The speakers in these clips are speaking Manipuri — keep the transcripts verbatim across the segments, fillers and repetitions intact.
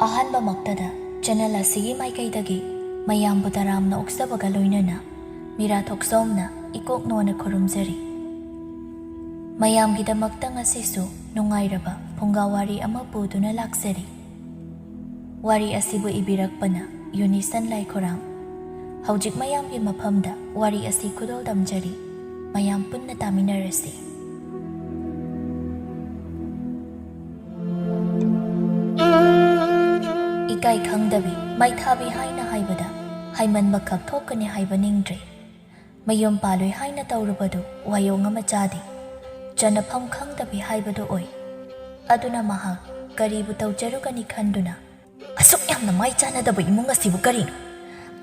ꯑꯍꯥꯟꯕꯃꯛꯇꯗ ꯆꯦꯅꯦꯜ ꯑꯁꯤꯒꯤ ꯃꯥꯏꯀꯩꯗꯒꯤ ꯃꯌꯥꯝꯕꯨ ꯇꯔꯥꯝꯅ ꯑꯣꯛꯆꯕꯒ ꯂꯣꯏꯅꯅ ꯃꯤꯔꯥ ꯊꯣꯛꯆꯣꯝꯅ ꯏꯀꯣꯛ ꯅꯣꯟꯅ ꯈꯨꯔꯨꯝꯖꯔꯤ꯫ ꯃꯌꯥꯝꯒꯤꯗꯃꯛꯇ ꯉꯁꯤꯁꯨ ꯅꯨꯡꯉꯥꯏꯔꯕ ꯐꯨꯡꯒꯥ ꯋꯥꯔꯤ ꯑꯃ ꯄꯨꯗꯨꯅ ꯂꯥꯛꯆꯔꯤ꯫ ꯋꯥꯔꯤ ꯑꯁꯤꯕꯨ ꯏꯕꯤꯔꯛꯄꯅ ꯌꯨꯅꯤꯁꯟ ꯂꯥꯏꯈꯨꯔꯥꯝ꯫ ꯍꯧꯖꯤꯛ ꯃꯌꯥꯝꯒꯤ ꯃꯐꯝꯗ ꯋꯥꯔꯤ ꯑꯁꯤ ꯈꯨꯗꯣꯜ ꯇꯝꯖꯔꯤ꯫ ꯃꯌꯥꯝ ꯄꯨꯟꯅ ꯇꯥꯃꯤꯟꯅꯔꯁꯤ꯫ ꯏꯀꯥꯏ ꯈꯪꯗꯕꯤ, ꯃꯩꯊꯥꯕꯤ ꯍꯥꯏꯅ ꯍꯥꯏꯕꯗ ꯍꯥꯏꯃꯟꯕ ꯈꯛ ꯊꯣꯛꯀꯅꯤ ꯍꯥꯏꯕ ꯅꯤꯡꯗ꯭ꯔꯦ꯫ ꯃꯌꯨꯝ ꯄꯥꯜꯂꯣꯏ ꯍꯥꯏꯅ ꯇꯧꯔꯨꯕꯗꯨ ꯋꯥꯌꯣꯡ ꯑꯃ ꯆꯥꯗꯦ꯫ ꯆꯟꯅꯐꯝ ꯈꯪꯗꯕꯤ ꯍꯥꯏꯕꯗꯨ ꯑꯣꯏ꯫ ꯑꯗꯨꯅ ꯃꯍꯥꯛ ꯀꯔꯤꯕꯨ ꯇꯧꯖꯔꯨꯒꯅꯤ ꯈꯟꯗꯨꯅ, "ꯑꯁꯨꯛ ꯌꯥꯝꯅ ꯃꯥꯏ ꯆꯥꯟꯅꯗꯕ ꯏꯃꯨꯡ ꯑꯁꯤꯕꯨ ꯀꯔꯤꯅꯣ?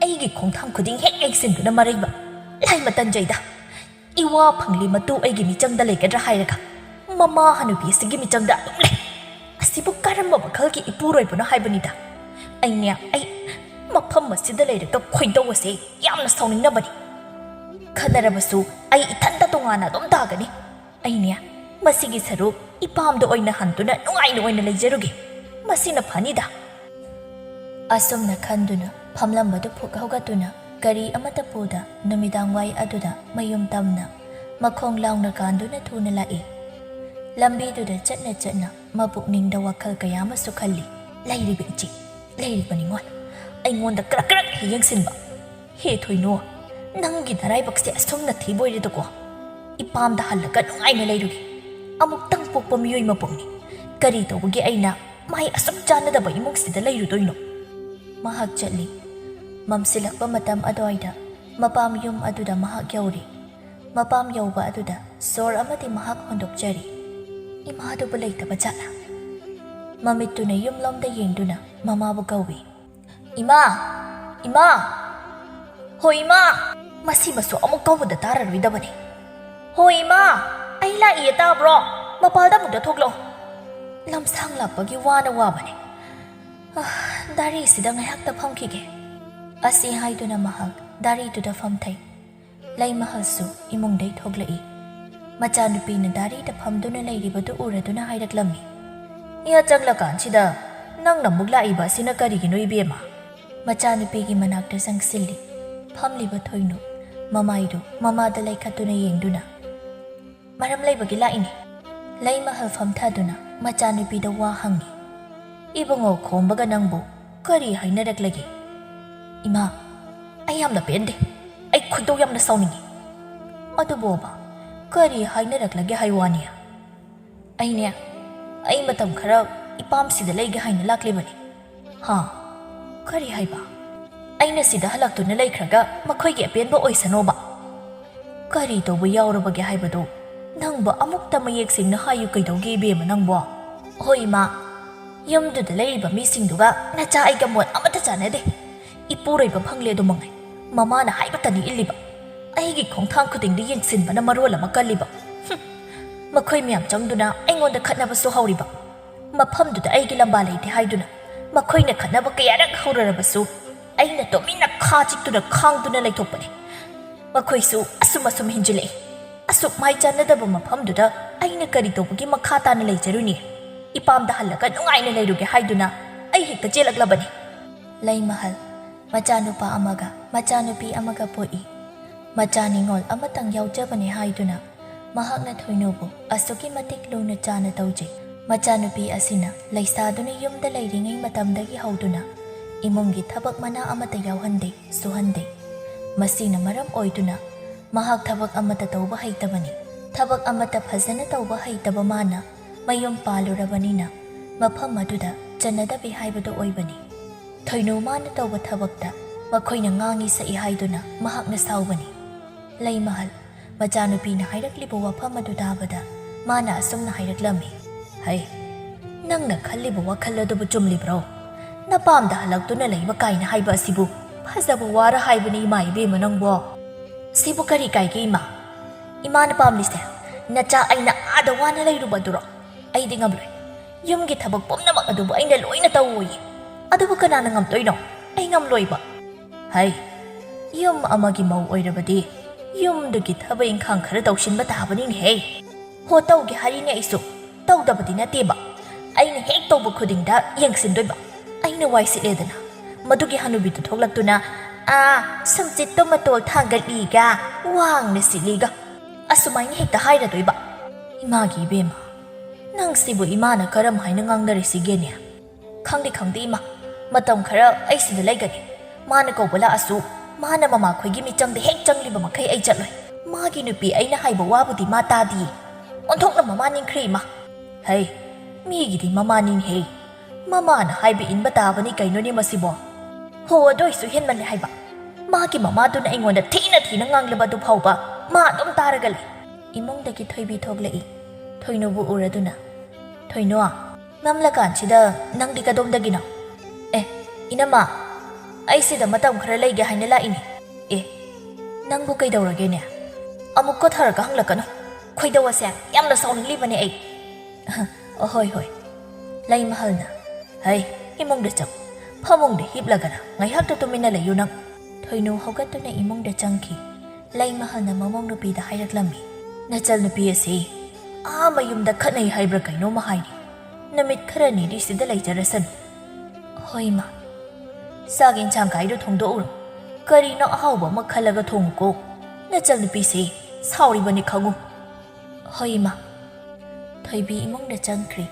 ꯑꯩꯒꯤ ꯈꯣꯡꯊꯥꯡ ꯈꯨꯗꯤꯡ ꯍꯦꯛ ꯌꯩꯁꯤꯟꯗꯨꯅ ꯃꯔꯩꯕ꯫ ꯂꯥꯏꯃ ꯇꯟꯖꯩꯗ꯫ ꯏꯋꯥ ꯐꯪꯂꯤ ꯃꯇꯨ ꯑꯩꯒꯤ ꯃꯤꯆꯪꯗ ꯂꯩꯒꯗ꯭ꯔꯥ ꯍꯥꯏꯔꯒ ꯃꯃꯥ ꯍꯅꯨꯕꯤ ꯑꯁꯤꯒꯤ ꯃꯤꯆꯪꯗ ꯑꯗꯨꯝ ꯂꯩ꯫ ꯑꯁꯤꯕꯨ ꯀꯔꯝꯕ ꯃꯈꯜꯒꯤ ꯏꯄꯨꯔꯣꯏꯕꯅꯣ ꯍꯥꯏꯕꯅꯤꯗ꯫ ꯑꯩꯅꯦ, ꯑꯩ ꯃꯐꯝ ꯑꯁꯤꯗ ꯂꯩꯔꯒ ꯈꯣꯏꯗꯧ ꯑꯁꯦ ꯌꯥꯝꯅ ꯁꯥꯎꯅꯤꯡꯅꯕꯅꯤ꯫ ꯈꯠꯅꯔꯕꯁꯨ ꯑꯩ ꯏꯊꯟꯇ ꯇꯣꯉꯥꯟꯅ ꯑꯗꯨꯝ ꯇꯥꯒꯅꯤ꯫ ꯑꯩꯅꯦ, ꯃꯁꯤꯒꯤ ꯁꯔꯨꯛ ꯏꯄꯥꯝꯗ ꯑꯣꯏꯅ ꯍꯟꯗꯨꯅ ꯅꯨꯡꯉꯥꯏꯅ ꯑꯣꯏꯅ ꯂꯩꯖꯔꯨꯒꯦ꯫ ꯃꯁꯤꯅ ꯐꯅꯤꯗ꯫" ꯑꯁꯨꯝꯅ ꯈꯟꯗꯨꯅ ꯐꯝꯂꯝꯕꯗꯨ ꯐꯨꯛ ꯍꯧꯒꯠꯇꯨꯅ ꯒꯥꯔꯤ ꯑꯃꯠꯇ ꯄꯨꯗ ꯅꯨꯃꯤꯗꯥꯡ ꯋꯥꯏ ꯑꯗꯨꯗ ꯃꯌꯨꯝ ꯇꯝꯅ ꯃꯈꯣꯡ ꯂꯥꯎꯅ ꯀꯥꯟꯗꯨꯅ ꯊꯨꯅ ꯂꯥꯛꯏ꯫ ꯂꯝꯕꯤꯗꯨꯗ ꯆꯠꯅ ꯆꯠꯅ ꯃꯄꯨꯛꯅꯤꯡꯗ ꯋꯥꯈꯜ ꯀꯌꯥ ꯑꯃꯁꯨ ꯈꯜꯂꯤ꯫ ꯂꯩꯔꯤꯕ ꯏꯆꯦ, ꯂꯩꯔꯤꯕ ꯅꯤꯉꯣꯜ, ꯑꯩꯉꯣꯟꯗ ꯀ꯭ꯔꯛ ꯀ꯭ꯔꯛ ꯍꯦꯛ ꯌꯦꯡꯁꯤꯟꯕ꯫ ꯍꯦ ꯊꯣꯏꯅꯣ, ꯅꯪꯒꯤ ꯅꯔꯥꯏꯕꯛꯁꯦ ꯑꯁꯨꯝꯅ ꯊꯤꯕ ꯑꯣꯏꯔꯦꯗꯀꯣ꯫ ꯏꯄꯥꯝꯗ ꯍꯜꯂꯒ ꯅꯨꯡꯉꯥꯏꯅ ꯂꯩꯔꯨꯒꯦ꯫ ꯑꯃꯨꯛꯇꯪ ꯄꯣꯛꯄ ꯃꯤꯑꯣꯏ ꯃꯄꯣꯛꯅꯤ꯫ ꯀꯔꯤ ꯇꯧꯕꯒꯤ ꯑꯩꯅ ꯃꯥꯏ ꯑꯁꯨꯛ ꯆꯥꯟꯅꯗꯕ ꯏꯃꯨꯡꯁꯤꯗ ꯂꯩꯔꯨꯗꯣꯏꯅꯣ? ꯃꯍꯥꯛ ꯆꯠꯂꯤ꯫ ꯃꯝꯁꯤꯜꯂꯛꯄ ꯃꯇꯝ ꯑꯗꯨꯋꯥꯏꯗ ꯃꯄꯥꯝ ꯌꯨꯝ ꯑꯗꯨꯗ ꯃꯍꯥꯛ ꯌꯧꯔꯤ꯫ ꯃꯄꯥꯝ ꯌꯧꯕ ꯑꯗꯨꯗ ꯁꯣꯔ ꯑꯃꯗꯤ ꯃꯍꯥꯛ ꯍꯣꯟꯗꯣꯛꯆꯔꯤ꯫ ꯏꯃꯥꯗꯨꯕꯨ ꯂꯩꯇꯕ ꯖꯥꯠꯂꯥ? ꯃꯃꯤꯠꯇꯨꯅ ꯌꯨꯝꯂꯣꯝꯗ ꯌꯦꯡꯗꯨꯅ ꯃꯃꯥꯕꯨ ꯀꯧꯏ꯫ "ꯏꯃꯥ! ꯏꯃꯥ! ꯍꯣ ꯏꯃꯥ!" ꯃꯁꯤꯃꯁꯨ ꯑꯃꯨꯛ ꯀꯧꯕꯗ ꯇꯥꯔꯔꯣꯏꯗꯕꯅꯤ꯫ "ꯍꯣ ꯏꯃꯥ! ꯑꯩ ꯂꯥꯛꯏꯌꯦ, ꯇꯥꯕ꯭ꯔꯣ? ꯃꯄꯥꯜꯗ ꯑꯃꯨꯛꯇ ꯊꯣꯛꯂꯛꯑꯣ꯫ ꯂꯝꯁꯥꯡ ꯂꯥꯛꯄꯒꯤ ꯋꯥꯅ ꯋꯥꯕꯅꯦ꯫ ꯑꯥ, ꯗꯥꯔꯤꯁꯤꯗ ꯉꯥꯏꯍꯥꯛꯇ ꯐꯝꯈꯤꯒꯦ꯫" ꯑꯁꯤ ꯍꯥꯏꯗꯨꯅ ꯃꯍꯥꯛ ꯗꯥꯔꯤꯗꯨꯗ ꯐꯝꯊꯩ꯫ ꯂꯩꯃꯍꯜꯁꯨ ꯏꯃꯨꯡꯗꯩ ꯊꯣꯛꯂꯛꯏ꯫ ꯃꯆꯥꯅꯨꯄꯤꯅ ꯗꯥꯔꯤꯗ ꯐꯝꯗꯨꯅ ꯂꯩꯔꯤꯕꯗꯨ ꯎꯔꯗꯨꯅ ꯍꯥꯏꯔꯛꯂꯝꯃꯤ꯫ "ꯌꯥꯆꯪꯂꯀꯥꯟꯁꯤꯗ ꯅꯪꯅ ꯑꯃꯨꯛ ꯂꯥꯛꯏꯕ ꯑꯁꯤꯅ ꯀꯔꯤꯒꯤꯅꯣ, ꯏꯕꯦꯝꯃ? ꯃꯆꯥꯅꯨꯄꯤꯒꯤ ꯃꯅꯥꯛꯇ ꯆꯪꯁꯤꯜꯂꯤ꯫ ꯐꯝꯂꯤꯕ ꯊꯣꯏꯅꯨ ꯃꯃꯥꯏꯗꯨ ꯃꯃꯥꯗ ꯂꯩꯈꯠꯇꯨꯅ ꯌꯦꯡꯗꯨꯅ, "ꯃꯔꯝ ꯂꯩꯕꯒꯤ ꯂꯥꯛꯏꯅꯤ꯫" ꯂꯩꯃꯍꯜ ꯐꯝꯊꯗꯨꯅ ꯃꯆꯥꯅꯨꯄꯤꯗ ꯋꯥ ꯍꯪꯉꯤ꯫ "ꯏꯕꯨꯡꯉꯣ ꯈꯣꯝꯕꯒ ꯅꯪꯕꯨ ꯀꯔꯤ ꯍꯥꯏꯅꯔꯛꯂꯒꯦ?" "ꯏꯃꯥ, ꯑꯩ ꯌꯥꯝꯅ ꯄꯦꯟꯗꯦ꯫ ꯑꯩ ꯈꯣꯏꯗꯧ ꯌꯥꯝꯅ ꯁꯥꯎꯅꯤꯡꯉꯤ꯫" "ꯑꯗꯨꯕꯨ ꯑꯕ, ꯀꯔꯤ ꯍꯥꯏꯅꯔꯛꯂꯒꯦ ꯍꯥꯏ ꯋꯥꯅꯤ?" "ꯑꯩꯅꯦ, ꯑꯩ ꯃꯇꯝ ꯈꯔ ꯏꯄꯥꯝꯁꯤꯗ ꯂꯩꯒꯦ ꯍꯥꯏꯅ ꯂꯥꯛꯂꯤꯕꯅꯤ꯫" "ꯍꯥ? ꯀꯔꯤ ꯍꯥꯏꯕ?" "ꯑꯩꯅ ꯁꯤꯗ ꯍꯜꯂꯛꯇꯨꯅ ꯂꯩꯈ꯭ꯔꯒ ꯃꯈꯣꯏꯒꯤ ꯑꯄꯦꯟꯕ ꯑꯣꯏꯁꯅꯣꯕ?" "ꯀꯔꯤ ꯇꯧꯕ ꯌꯥꯎꯔꯕꯒꯦ ꯍꯥꯏꯕꯗꯨ ꯅꯪꯕꯨ ꯑꯃꯨꯛꯇ ꯃꯌꯦꯛ ꯁꯦꯡꯅ ꯍꯥꯏꯌꯨ ꯀꯩꯗꯧꯒꯦ, ꯏꯕꯦꯝꯃ ꯅꯪꯕꯣ?" "ꯍꯣꯏ, ꯏꯃꯥ, ꯌꯨꯝꯗꯨꯗ ꯂꯩꯔꯤꯕ ꯃꯤꯁꯤꯡꯗꯨꯒ ꯅꯆꯥ ꯑꯩꯒ ꯃꯣꯠ ꯑꯃꯠꯇ ꯆꯥꯟꯅꯗꯦ꯫ ꯏꯄꯨꯔꯣꯏꯕ ꯐꯪꯂꯦ ꯑꯗꯨ ꯃꯉꯥꯏ꯫ ꯃꯃꯥꯅ ꯍꯥꯏꯕꯇꯅꯤ ꯏꯜꯂꯤꯕ꯫ ꯑꯩꯒꯤ ꯈꯣꯡꯊꯥꯡ ꯈꯨꯗꯤꯡꯗ ꯌꯦꯡꯁꯤꯟꯕꯅ ꯃꯔꯣꯜ ꯑꯃ ꯀꯜꯂꯤꯕ꯫ ꯍꯨꯝ, ꯃꯈꯣꯏ ꯃꯌꯥꯝ ꯆꯪꯗꯨꯅ ꯑꯩꯉꯣꯟꯗ ꯈꯠꯅꯕꯁꯨ ꯍꯧꯔꯤꯕ꯫ ꯃꯐꯝꯗꯨꯗ ꯑꯩꯒꯤ ꯂꯝꯕꯥ ꯂꯩꯇꯦ ꯍꯥꯏꯗꯨꯅ ꯃꯈꯣꯏꯅ ꯈꯠꯅꯕ ꯀꯌꯥꯔꯛ ꯍꯧꯔꯔꯕꯁꯨ ꯑꯩꯅ ꯇꯨꯃꯤꯟꯅ ꯈꯥ ꯆꯤꯛꯇꯨꯅ ꯈꯥꯡꯗꯨꯅ ꯂꯩꯊꯣꯛꯄꯅꯤ꯫ ꯃꯈꯣꯏꯁꯨ ꯑꯁꯨꯝ ꯑꯁꯨꯝ ꯍꯦꯟꯖꯤꯜꯂꯛꯏ꯫ ꯑꯁꯨꯛ ꯃꯥꯏ ꯆꯥꯟꯅꯗꯕ ꯃꯐꯝꯗꯨꯗ ꯑꯩꯅ ꯀꯔꯤ ꯇꯧꯕꯒꯤ ꯃꯈꯥ ꯇꯥꯅ ꯂꯩꯖꯔꯨꯅꯤ? ꯏꯄꯥꯝꯗ ꯍꯜꯂꯒ ꯅꯨꯡꯉꯥꯏꯅ ꯂꯩꯔꯨꯒꯦ ꯍꯥꯏꯗꯨꯅ ꯑꯩ ꯍꯦꯛꯇ ꯆꯦꯜꯂꯛꯂꯕꯅꯤ꯫" ꯂꯩꯃꯍꯜ, ꯃꯆꯥꯅꯨꯄꯥ ꯑꯃꯒ ꯃꯆꯥꯅꯨꯄꯤ ꯑꯃꯒ ꯄꯣꯛꯏ꯫ ꯃꯆꯥ ꯅꯤꯉꯣꯜ ꯑꯃꯇꯪ ꯌꯥꯎꯖꯕꯅꯤ ꯍꯥꯏꯗꯨꯅ ꯃꯍꯥꯛꯅ ꯊꯣꯏꯅꯨꯕꯨ ꯑꯁꯨꯛꯀꯤ ꯃꯇꯤꯛ ꯂꯨꯅ ꯆꯥꯅ ꯇꯧꯖꯩ꯫ ꯃꯆꯥꯅꯨꯄꯤ ꯑꯁꯤꯅ ꯂꯩꯁꯥꯗꯨꯅ ꯌꯨꯝꯗ ꯂꯩꯔꯤꯉꯩ ꯃꯇꯝꯗꯒꯤ ꯍꯧꯗꯨꯅ ꯏꯃꯨꯡꯒꯤ ꯊꯕꯛ ꯃꯅꯥ ꯑꯃꯠꯇ ꯌꯥꯎꯍꯟꯗꯦ, ꯁꯨꯍꯟꯗꯦ꯫ ꯃꯁꯤꯅ ꯃꯔꯝ ꯑꯣꯏꯗꯨꯅ ꯃꯍꯥꯛ ꯊꯕꯛ ꯑꯃꯠꯇ ꯇꯧꯕ ꯍꯩꯇꯕꯅꯤ꯫ ꯊꯕꯛ ꯑꯃꯠꯇ ꯐꯖꯅ ꯇꯧꯕ ꯍꯩꯇꯕ ꯃꯥꯅ ꯃꯌꯨꯝ ꯄꯥꯜꯂꯨꯔꯕꯅꯤꯅ ꯃꯐꯝ ꯑꯗꯨꯗ ꯆꯟꯅꯗꯕꯤ ꯍꯥꯏꯕꯗꯨ ꯑꯣꯏꯕꯅꯤ꯫ ꯊꯣꯏꯅꯨ ꯃꯥꯅ ꯇꯧꯕ ꯊꯕꯛꯇ ꯃꯈꯣꯏꯅ ꯉꯥꯡꯉꯤ ꯁꯛꯏ ꯍꯥꯏꯗꯨꯅ ꯃꯍꯥꯛꯅ ꯁꯥꯎꯕꯅꯤ꯫ ꯂꯩꯃꯍꯜ, ꯃꯆꯥꯅꯨꯄꯤꯅ ꯍꯥꯏꯔꯛꯂꯤꯕ ꯋꯥꯐꯝ ꯑꯗꯨ ꯇꯥꯕꯗ ꯃꯥꯅ ꯑꯁꯨꯝꯅ ꯍꯥꯏꯔꯛꯂꯝꯃꯤ, "ꯍꯩ, ꯅꯪꯅ ꯈꯜꯂꯤꯕ ꯋꯥꯈꯜ ꯑꯗꯨꯕꯨ ꯆꯨꯝꯂꯤꯕ꯭ꯔꯣ? ꯅꯄꯥꯝꯗ ꯍꯜꯂꯛꯇꯨꯅ ꯂꯩꯕ ꯀꯥꯏꯅ ꯍꯥꯏꯕ ꯑꯁꯤꯕꯨ ꯐꯖꯕ ꯋꯥꯔ ꯍꯥꯏꯕꯅꯤ, ꯏꯃꯥ ꯏꯕꯦꯝꯃ ꯅꯪꯕꯣ?" "ꯁꯤꯕꯨ ꯀꯔꯤ ꯀꯥꯏꯒꯦ, ꯏꯃꯥ? ꯏꯃꯥꯅ ꯄꯥꯝꯂꯤꯁꯦ ꯅꯆꯥ ꯑꯩꯅ ꯑꯥꯗ ꯋꯥꯅ ꯂꯩꯔꯨꯕꯗꯨꯔꯣ? ꯑꯩꯗꯤ ꯉꯝꯂꯣꯏ꯫ ꯌꯨꯝꯒꯤ ꯊꯕꯛ ꯄꯨꯝꯅꯃꯛ ꯑꯗꯨꯕꯨ ꯑꯩꯅ ꯂꯣꯏꯅ ꯇꯧꯋꯣꯌꯦ꯫ ꯑꯗꯨꯕꯨ ꯀꯅꯥꯅ ꯉꯝꯗꯣꯏꯅꯣ? ꯑꯩ ꯉꯝꯂꯣꯏꯕ꯫" "ꯍꯩ, ꯌꯨꯝ ꯑꯃꯒꯤ ꯃꯧ ꯑꯣꯏꯔꯕꯗꯤ ꯌꯨꯝꯗꯨꯒꯤ ꯊꯕꯛ ꯏꯪꯈꯥꯡ ꯈꯔ ꯇꯧꯁꯤꯟꯕ ꯇꯥꯕꯅꯤꯅꯦꯍꯦ꯫" "ꯍꯣ, ꯇꯧꯒꯦ ꯍꯥꯏꯔꯤꯅꯦ ꯑꯩꯁꯨ, ꯇꯧꯗꯕꯗꯤ ꯅꯠꯇꯦꯕ꯫ ꯑꯩꯅ ꯍꯦꯛ ꯇꯧꯕ ꯈꯨꯗꯤꯡꯗ ꯌꯦꯡꯁꯤꯟꯗꯣꯏꯕ꯫ ꯑꯩꯅ ꯋꯥꯏ ꯁꯤꯠꯂꯦꯗꯅ, ꯃꯗꯨꯒꯤ ꯍꯅꯨꯕꯤꯗꯨ ꯊꯣꯛꯂꯛꯇꯨꯅ, "ꯑꯥ, ꯁꯝꯆꯤꯠꯇꯣ ꯃꯇꯣꯜ ꯊꯥꯡꯒꯠꯂꯤꯒ, ꯋꯥꯡꯅ ꯁꯤꯠꯂꯤꯒ" ꯑꯁꯨꯃꯥꯏꯅ ꯍꯦꯛꯇ ꯍꯥꯏꯔꯗꯣꯏꯕ꯫ ꯏꯃꯥꯒꯤ ꯏꯕꯦꯝꯃ, ꯅꯪꯁꯤꯕꯨ ꯏꯃꯥꯅ ꯀꯔꯝ ꯍꯥꯏꯅ ꯉꯥꯡꯅꯔꯤꯁꯤꯒꯦꯅꯦ? "ꯈꯪꯗꯦ, ꯈꯪꯗꯦ, ꯏꯃꯥ꯫ ꯃꯇꯝ ꯈꯔ ꯑꯩ ꯁꯤꯗ ꯂꯩꯒꯅꯤ꯫ ꯃꯥꯅ ꯀꯧꯕ ꯂꯥꯛꯑꯁꯨ, ꯃꯥꯅ ꯃꯃꯥꯈꯣꯏꯒꯤ ꯃꯤꯆꯪꯗ ꯍꯦꯛ ꯆꯪꯂꯤꯕ ꯃꯈꯩ ꯑꯩ ꯆꯠꯂꯣꯏ꯫ ꯃꯥꯒꯤ ꯅꯨꯄꯤ ꯑꯩꯅ ꯍꯥꯏꯕ ꯋꯥꯕꯨꯗꯤ ꯃꯥ ꯇꯥꯗꯤꯌꯦ꯫ ꯑꯣꯟꯊꯣꯛꯅ ꯃꯃꯥ ꯅꯤꯡꯈ꯭ꯔꯦ, ꯏꯃꯥ꯫ ꯍꯩ, ꯃꯤꯒꯤꯗꯤ ꯃꯃꯥ ꯅꯤꯡꯍꯦ꯫ ꯃꯃꯥꯅ ꯍꯥꯏꯕ ꯏꯟꯕ ꯇꯥꯕꯅꯤ ꯀꯩꯅꯣꯅꯦ ꯃꯁꯤꯕꯣ?" "ꯍꯣ, ꯑꯗꯨ ꯑꯣꯏꯁꯨ ꯍꯦꯟꯃꯜꯂꯦ ꯍꯥꯏꯕ꯫ ꯃꯥꯒꯤ ꯃꯃꯥꯗꯨꯅ ꯑꯩꯉꯣꯟꯗ ꯊꯤꯅ ꯊꯤꯅ ꯉꯥꯡꯂꯕ ꯑꯗꯨ ꯐꯥꯎꯕ ꯃꯥ ꯑꯗꯨꯝ ꯇꯥꯔꯒ ꯂꯩ꯫" ꯏꯃꯨꯡꯗꯒꯤ ꯊꯣꯏꯕꯤ ꯊꯣꯛꯂꯛꯏ꯫ ꯊꯣꯏꯅꯨꯕꯨ ꯎꯔꯗꯨꯅ, "ꯊꯣꯏꯅꯨ, ꯃꯝꯂꯀꯥꯟꯁꯤꯗ ꯅꯪꯗꯤ ꯀꯗꯣꯝꯗꯒꯤꯅꯣ?" "ꯑꯦ, ꯏꯅꯝꯃ, ꯑꯩ ꯁꯤꯗ ꯃꯇꯝ ꯈꯔ ꯂꯩꯒꯦ ꯍꯥꯏꯅ ꯂꯥꯛꯏꯅꯦ꯫" "ꯑꯦ, ꯅꯪꯕꯨ ꯀꯩꯗꯧꯔꯒꯦꯅꯦ? ꯑꯃꯨꯛ ꯀꯣꯊꯔꯒ ꯍꯪꯂꯛꯀꯅꯨ꯫ ꯈꯣꯏꯗꯧ ꯑꯁꯦ ꯌꯥꯝꯅ ꯁꯥꯎꯅꯤꯡꯂꯤꯕꯅꯦ ꯑꯩ꯫" "ꯑꯍꯣꯏ, ꯍꯣꯏ꯫" ꯂꯩꯃꯍꯜꯅ, "ꯍꯩ, ꯏꯃꯨꯡꯗ ꯆꯪ꯫ ꯐꯃꯨꯡꯗ ꯍꯤꯞꯂꯒꯅ ꯉꯥꯏꯍꯥꯛꯇ ꯇꯨꯃꯤꯟꯅ ꯂꯩꯌꯨ ꯅꯪ꯫" ꯊꯣꯏꯅꯨ ꯍꯧꯒꯠꯇꯨꯅ ꯏꯃꯨꯡꯗ ꯆꯪꯈꯤ꯫ ꯂꯩꯃꯍꯜꯅ ꯃꯃꯧ ꯅꯨꯄꯤꯗ ꯍꯥꯏꯔꯛꯂꯝꯃꯤ, "ꯅꯆꯜ ꯅꯨꯄꯤ ꯑꯁꯤ ꯑꯥ ꯃꯌꯨꯝꯗ ꯈꯠꯅꯩ ꯍꯥꯏꯕ꯭ꯔꯥ ꯀꯩꯅꯣꯝꯃ ꯍꯥꯏꯔꯤ꯫ ꯅꯨꯃꯤꯠ ꯈꯔꯅꯤꯗꯤ ꯁꯤꯗ ꯂꯩꯖꯔꯁꯅꯨ꯫" "ꯍꯣꯏ, ꯏꯃꯥ꯫" "ꯆꯥꯛ ꯏꯟꯁꯥꯡ ꯀꯥꯏꯗꯣ ꯊꯣꯡꯗꯣꯛꯎꯔꯣ꯫ ꯀꯔꯤꯅꯣ ꯑꯍꯥꯎꯕ ꯑꯃ ꯈꯜꯂꯒ ꯊꯣꯡꯉꯨꯀꯣ꯫ ꯅꯆꯜ ꯅꯨꯄꯤꯁꯤ ꯁꯥꯎꯔꯤꯕꯅꯤ ꯈꯪꯉꯨ꯫" "ꯍꯣꯏ, ꯏꯃꯥ꯫" ꯊꯣꯏꯕꯤ ꯏꯃꯨꯡꯗ ꯆꯪꯈ꯭ꯔꯤ꯫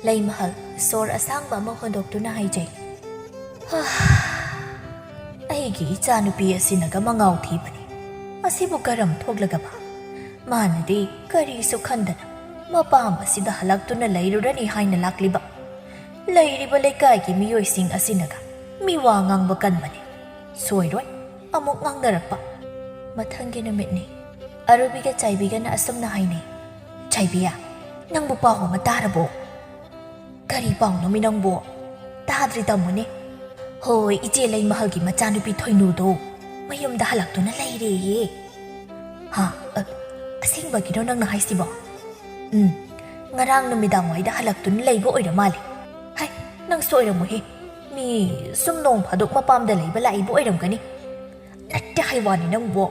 ꯂꯩꯃꯍꯜ ꯁꯣꯔ ꯑꯁꯥꯡꯕ ꯑꯃ ꯍꯣꯟꯗꯣꯛꯇꯨꯅ ꯍꯥꯏꯖꯩ, "ꯍꯥ, ꯑꯩꯒꯤ ꯏꯆꯥꯅꯨꯄꯤ ꯑꯁꯤꯅꯒ ꯃꯉꯥꯎ ꯊꯤꯕꯅꯤ꯫ ꯑꯁꯤꯕꯨ ꯀꯔꯝ ꯊꯣꯛꯂꯒꯕ? ꯃꯥꯅꯗꯤ ꯀꯔꯤꯁꯨ ꯈꯟꯗꯅ ꯃꯄꯥꯝ ꯑꯁꯤꯗ ꯍꯜꯂꯛꯇꯨꯅ ꯂꯩꯔꯨꯔꯅꯤ ꯍꯥꯏꯅ ꯂꯥꯛꯂꯤꯕ꯫ ꯂꯩꯔꯤꯕ ꯂꯩꯀꯥꯏꯒꯤ ꯃꯤꯑꯣꯏꯁꯤꯡ ꯑꯁꯤꯅꯒ ꯃꯤꯋꯥ ꯉꯥꯡꯕ ꯀꯟꯕꯅꯤ꯫ ꯁꯣꯏꯔꯣꯏ ꯑꯃꯨꯛ ꯉꯥꯡꯅꯔꯛꯄ꯫" ꯃꯊꯪꯒꯤ ꯅꯨꯃꯤꯠꯅꯤ꯫ ꯑꯔꯨꯕꯤꯒ ꯆꯥꯏꯕꯤꯒꯅ ꯑꯁꯨꯝꯅ ꯍꯥꯏꯅꯩ, "ꯆꯥꯏꯕꯤ, ꯅꯪꯕꯨ ꯄꯥꯎ ꯑꯃ ꯇꯥꯔꯕꯣ?" "ꯀꯔꯤ ꯄꯥꯎꯅꯣꯃꯤ ꯅꯪꯕꯣ? ꯇꯥꯗ꯭ꯔꯤ ꯇꯝꯃꯨꯅꯦ꯫" "ꯍꯣꯏ, ꯏꯆꯦ ꯂꯩꯃꯍꯜꯒꯤ ꯃꯆꯥꯅꯨꯄꯤ ꯊꯣꯏꯅꯨꯗꯣ ꯃꯌꯨꯝꯗ ꯍꯜꯂꯛꯇꯨꯅ ꯂꯩꯔꯦꯌꯦ꯫" "ꯍꯥ? ꯑ, ꯑꯁꯦꯡꯕꯒꯤꯔꯣ ꯅꯪꯅ ꯍꯥꯏꯁꯤꯕꯣ?" "ꯎꯝ, ꯉꯔꯥꯡ ꯅꯨꯃꯤꯗꯥꯡ ꯋꯥꯏꯗ ꯍꯜꯂꯛꯇꯨꯅ ꯂꯩꯕ ꯑꯣꯏꯔ ꯃꯥꯜꯂꯦ꯫" "ꯍꯥꯏ, ꯅꯪꯁꯨ ꯑꯣꯏꯔꯝꯃꯣꯏꯍꯦ꯫ ꯃꯤ ꯁꯨꯝ ꯅꯣꯡ ꯐꯥꯗꯣꯛ ꯃꯄꯥꯝꯗ ꯂꯩꯕ ꯂꯥꯛꯏꯕ ꯑꯣꯏꯔꯝꯒꯅꯤ꯫" "ꯅꯠꯇꯦ ꯍꯥꯏ ꯋꯥꯅꯤ ꯅꯪꯕꯣ꯫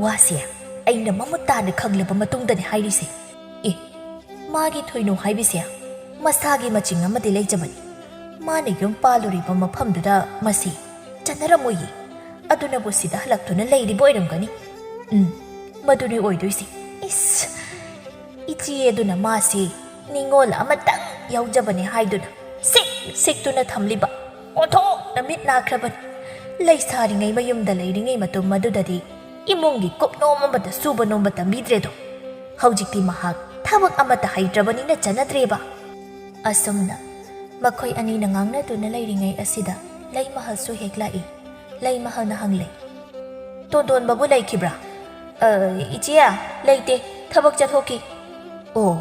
ꯋꯥꯁꯦ ꯑꯩꯅ ꯃꯃꯨꯠ ꯇꯥꯅ ꯈꯪꯂꯕ ꯃꯇꯨꯡꯗꯅꯦ ꯍꯥꯏꯔꯤꯁꯦ꯫" "ꯑꯦ, ꯃꯥꯒꯤ ꯊꯣꯏꯅꯨ ꯍꯥꯏꯕꯁꯦ ꯃꯁꯥꯒꯤ ꯃꯆꯤꯡ ꯑꯃꯗꯤ ꯂꯩꯖꯕꯅꯤ꯫ ꯃꯥꯅ ꯌꯨꯝ ꯄꯥꯜꯂꯨꯔꯤꯕ ꯃꯐꯝꯗꯨꯗ ꯃꯁꯤ ꯆꯟꯅꯔꯝꯃꯣꯏꯌꯦ꯫ ꯑꯗꯨꯅꯕꯨ ꯁꯤꯗ ꯍꯜꯂꯛꯇꯨꯅ ꯂꯩꯔꯤꯕ ꯑꯣꯏꯔꯝꯒꯅꯤ꯫ ꯎꯝ, ꯃꯗꯨꯅꯤ ꯑꯣꯏꯗꯣꯏꯁꯦ꯫ ꯏꯁ, ꯏꯆꯦ ꯑꯗꯨꯅ ꯃꯥꯁꯦ ꯅꯤꯡꯉꯣꯜ ꯑꯃꯇꯪ ꯌꯥꯎꯖꯕꯅꯦ ꯍꯥꯏꯗꯨꯅ ꯁꯤꯛ ꯁꯤꯛꯇꯨꯅ ꯊꯝꯂꯤꯕ꯫ ꯑꯣꯟꯊꯣꯛꯅ ꯃꯤꯠ ꯅꯥꯈ꯭ꯔꯕꯅꯤ꯫ ꯂꯩꯁꯥꯔꯤꯉꯩ ꯃꯌꯨꯝꯗ ꯂꯩꯔꯤꯉꯩ ꯃꯇꯝ ꯑꯗꯨꯗꯗꯤ ꯏꯃꯨꯡꯒꯤ ꯀꯨꯞꯅꯣꯝ ꯑꯃꯇ ꯁꯨꯕ ꯅꯣꯝꯕ ꯇꯝꯕꯤꯗ꯭ꯔꯦꯗꯣ꯫ ꯍꯧꯖꯤꯛꯇꯤ ꯃꯍꯥꯛ ꯊꯕꯛ ꯑꯃꯠꯇ ꯍꯩꯇ꯭ꯔꯕꯅꯤꯅ ꯆꯟꯅꯗ꯭ꯔꯦꯕ꯫ ꯑꯁꯨꯝꯅ ꯃꯈꯣꯏ ꯑꯅꯤꯅ ꯉꯥꯡꯅꯗꯨꯅ ꯂꯩꯔꯤꯉꯩ ꯑꯁꯤꯗ ꯂꯩꯃꯍꯜꯁꯨ ꯍꯦꯛ ꯂꯥꯛꯏ꯫ ꯂꯩꯃꯍꯜꯅ ꯍꯪꯂꯦ, "ꯇꯣꯟꯗꯣꯟꯕꯕꯨ ꯂꯩꯈꯤꯕ꯭ꯔꯥ?" "ꯑ, ꯏꯆꯦ, ꯂꯩꯇꯦ, ꯊꯕꯛ ꯆꯠꯊꯣꯛꯈꯤ꯫" "ꯑꯣ,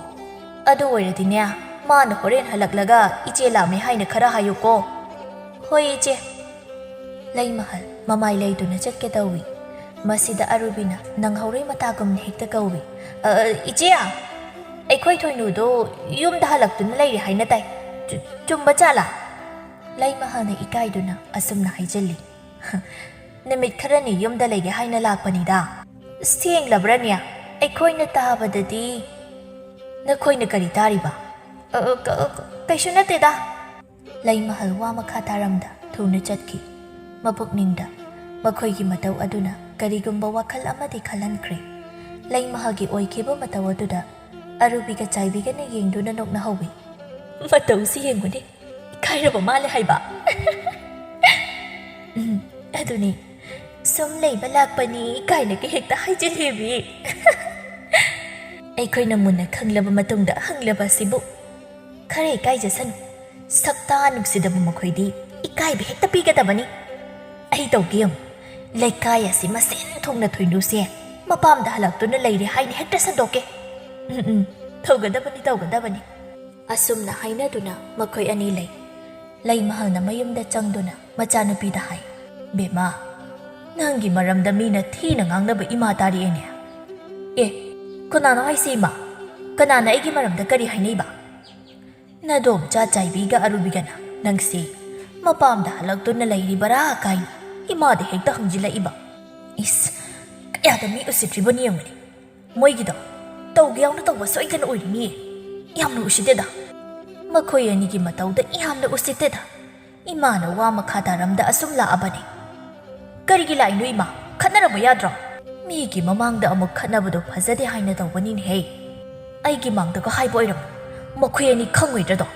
ꯑꯗꯨ ꯑꯣꯏꯔꯗꯤꯅꯦ, ꯃꯥꯅ ꯍꯣꯔꯦꯟ ꯍꯜꯂꯛꯂꯒ ꯏꯆꯦ ꯂꯥꯛꯑꯝꯃꯦ ꯍꯥꯏꯅ ꯈꯔ ꯍꯥꯏꯌꯨꯀꯣ꯫" "ꯍꯣꯏ, ꯏꯆꯦ꯫" ꯂꯩꯃꯍꯜ ꯃꯃꯥꯏ ꯂꯩꯗꯨꯅ ꯆꯠꯀꯦ ꯇꯧꯏ꯫ ꯃꯁꯤꯗ ꯑꯔꯨꯕꯤꯅ ꯅꯪꯍꯧꯔꯣꯏ ꯃꯇꯥꯒꯨꯝꯅ ꯍꯦꯛꯇ ꯀꯧꯏ, "ꯑ, ꯏꯆꯦ, ꯑꯩꯈꯣꯏ ꯊꯣꯏꯅꯨꯗꯣ ꯌꯨꯝꯗ ꯍꯜꯂꯛꯇꯨꯅ ꯂꯩꯔꯦ ꯍꯥꯏꯅ ꯇꯥꯏ꯫ ꯆꯨ-, ꯆꯨꯝꯕ ꯖꯥꯠꯂꯥ?" ꯂꯩꯃꯍꯜꯅ ꯏꯀꯥꯏꯗꯨꯅ ꯑꯁꯨꯝꯅ ꯍꯥꯏꯖꯤꯜꯂꯤ, "ꯅꯨꯃꯤꯠ ꯈꯔꯅꯤ ꯌꯨꯝꯗ ꯂꯩꯒꯦ ꯍꯥꯏꯅ ꯂꯥꯛꯄꯅꯤꯗ꯫" "ꯊꯦꯡꯂꯕ꯭ꯔꯅꯦ? ꯑꯩꯈꯣꯏꯅ ꯇꯥꯕꯗꯗꯤ꯫" "ꯅꯈꯣꯏꯅ ꯀꯔꯤ ꯇꯥꯔꯤꯕ?" "ꯑ, ꯀ-, ꯀ-, ꯀꯩꯁꯨ ꯅꯠꯇꯦꯗ꯫" ꯂꯩꯃꯍꯜ ꯋꯥ ꯃꯈꯥ ꯇꯥꯔꯝꯗ ꯊꯨꯅ ꯆꯠꯈꯤ꯫ ꯃꯄꯨꯛꯅꯤꯡꯗ ꯃꯈꯣꯏꯒꯤ ꯃꯇꯧ ꯑꯗꯨꯅ ꯀꯔꯤꯒꯨꯝꯕ ꯋꯥꯈꯜ ꯑꯃꯗꯤ ꯈꯜꯍꯟꯈ꯭ꯔꯦ꯫ ꯂꯩꯃꯍꯜꯒꯤ ꯑꯣꯏꯈꯤꯕ ꯃꯇꯧ ꯑꯗꯨꯗ ꯑꯔꯨꯕꯤꯒ ꯆꯥꯏꯕꯤꯒꯅ ꯌꯦꯡꯗꯨꯅ ꯅꯣꯛꯅꯍꯧꯏ꯫ "ꯃꯇꯧꯁꯤ ꯌꯦꯡꯉꯨꯅꯦ, ꯏꯀꯥꯏꯔꯕ ꯃꯥꯜꯂꯦ ꯍꯥꯏꯕ꯫" "ꯎꯝ, ꯑꯗꯨꯅꯤ, ꯁꯨꯝ ꯂꯩꯕ ꯂꯥꯛꯄꯅꯤ ꯀꯥꯏꯅꯒ ꯍꯦꯛꯇ ꯍꯥꯏꯖꯤꯜꯂꯦꯃꯤ꯫" "ꯑꯩꯈꯣꯏꯅ ꯃꯨꯟꯅ ꯈꯪꯂꯕ ꯃꯇꯨꯡꯗ ꯍꯪꯂꯕ ꯑꯁꯤꯕꯨ꯫ ꯈꯔ ꯏꯀꯥꯏꯖꯁꯅꯨ꯫ ꯁꯛꯇꯥ ꯅꯨꯡꯁꯤꯗꯕ ꯃꯈꯣꯏꯗꯤ ꯏꯀꯥꯏꯕ ꯍꯦꯛꯇ ꯄꯤꯒꯗꯕꯅꯤ꯫" "ꯑꯩ ꯇꯧꯒꯦ ꯌꯦꯡꯉꯨ꯫ ꯂꯩꯀꯥꯏ ꯑꯁꯤ ꯃꯁꯦꯟ ꯊꯨꯡꯅ ꯊꯣꯏꯅꯨꯁꯦ ꯃꯄꯥꯝꯗ ꯍꯜꯂꯛꯇꯨꯅ ꯂꯩꯔꯦ ꯍꯥꯏꯅ ꯍꯦꯛꯇ ꯁꯟꯗꯣꯛꯀꯦ꯫" "ꯎꯝ, ꯎꯝ, ꯇꯧꯒꯗꯕꯅꯤ, ꯇꯧꯒꯗꯕꯅꯤ꯫" ꯑꯁꯨꯝꯅ ꯍꯥꯏꯅꯗꯨꯅ ꯃꯈꯣꯏ ꯑꯅꯤ ꯂꯩ꯫ ꯂꯩꯃꯍꯜꯅ ꯃꯌꯨꯝꯗ ꯆꯪꯗꯨꯅ ꯃꯆꯥꯅꯨꯄꯤꯗ ꯍꯥꯏ, "ꯕꯦꯝꯃ, ꯅꯪꯒꯤ ꯃꯔꯝꯗ ꯃꯤꯅ ꯊꯤꯅ ꯉꯥꯡꯅꯕ ꯏꯃꯥ ꯇꯥꯔꯛꯑꯦꯅꯦ꯫" "ꯑꯦ, ꯀꯅꯥꯅꯣ ꯍꯥꯏꯁꯦ ꯏꯃꯥ? ꯀꯅꯥꯅ ꯑꯩꯒꯤ ꯃꯔꯝꯗ ꯀꯔꯤ ꯍꯥꯏꯅꯩꯕ?" "ꯅꯗꯣꯝꯆꯥ ꯆꯥꯏꯕꯤꯒ ꯑꯔꯨꯕꯤꯒꯅ ꯅꯪꯁꯤ ꯃꯄꯥꯝꯗ ꯍꯜꯂꯛꯇꯨꯅ ꯂꯩꯔꯤꯕꯔꯥ ꯀꯥꯏꯅ ꯏꯃꯥꯗ ꯍꯦꯛꯇ ꯍꯪꯖꯤꯜꯂꯛꯏꯕ꯫" "ꯏꯁ, ꯀꯌꯥꯗ ꯃꯤ ꯎꯁꯤꯠꯇ꯭ꯔꯤꯕꯅꯤ ꯌꯦꯡꯉꯨꯅꯦ꯫ ꯃꯣꯏꯒꯤꯗꯣ ꯇꯧꯒꯦ ꯌꯥꯎꯅ ꯇꯧꯕ ꯁꯣꯏꯗꯅ ꯑꯣꯏꯔꯤꯅꯤꯌꯦ꯫ ꯌꯥꯝꯅ ꯎꯁꯤꯠꯇꯦꯗ꯫" ꯃꯈꯣꯏ ꯑꯅꯤꯒꯤ ꯃꯇꯧꯗ ꯌꯥꯝꯅ ꯎꯁꯤꯠꯇꯦꯗ꯫ ꯏꯃꯥꯅ ꯋꯥ ꯃꯈꯥ ꯇꯥꯔꯝꯗ ꯑꯁꯨꯝ ꯂꯥꯛꯑꯕꯅꯤ꯫ "ꯀꯔꯤꯒꯤ ꯂꯥꯛꯏꯅꯣ ꯏꯃꯥ? ꯈꯠꯅꯔꯝꯕ ꯌꯥꯗ꯭ꯔꯣ? ꯃꯤꯒꯤ ꯃꯃꯥꯡꯗ ꯑꯃꯨꯛ ꯈꯠꯅꯕꯗꯣ ꯐꯖꯗꯦ ꯍꯥꯏꯅ ꯇꯧꯕꯅꯤꯅꯦꯍꯦ꯫ ꯑꯩꯒꯤ ꯃꯥꯡꯗꯒ ꯍꯥꯏꯕ ꯑꯣꯏꯔꯝꯃꯣ꯫ ꯃꯈꯣꯏ ꯑꯅꯤ ꯈꯪꯉꯣꯏꯗ꯭ꯔꯗꯣ?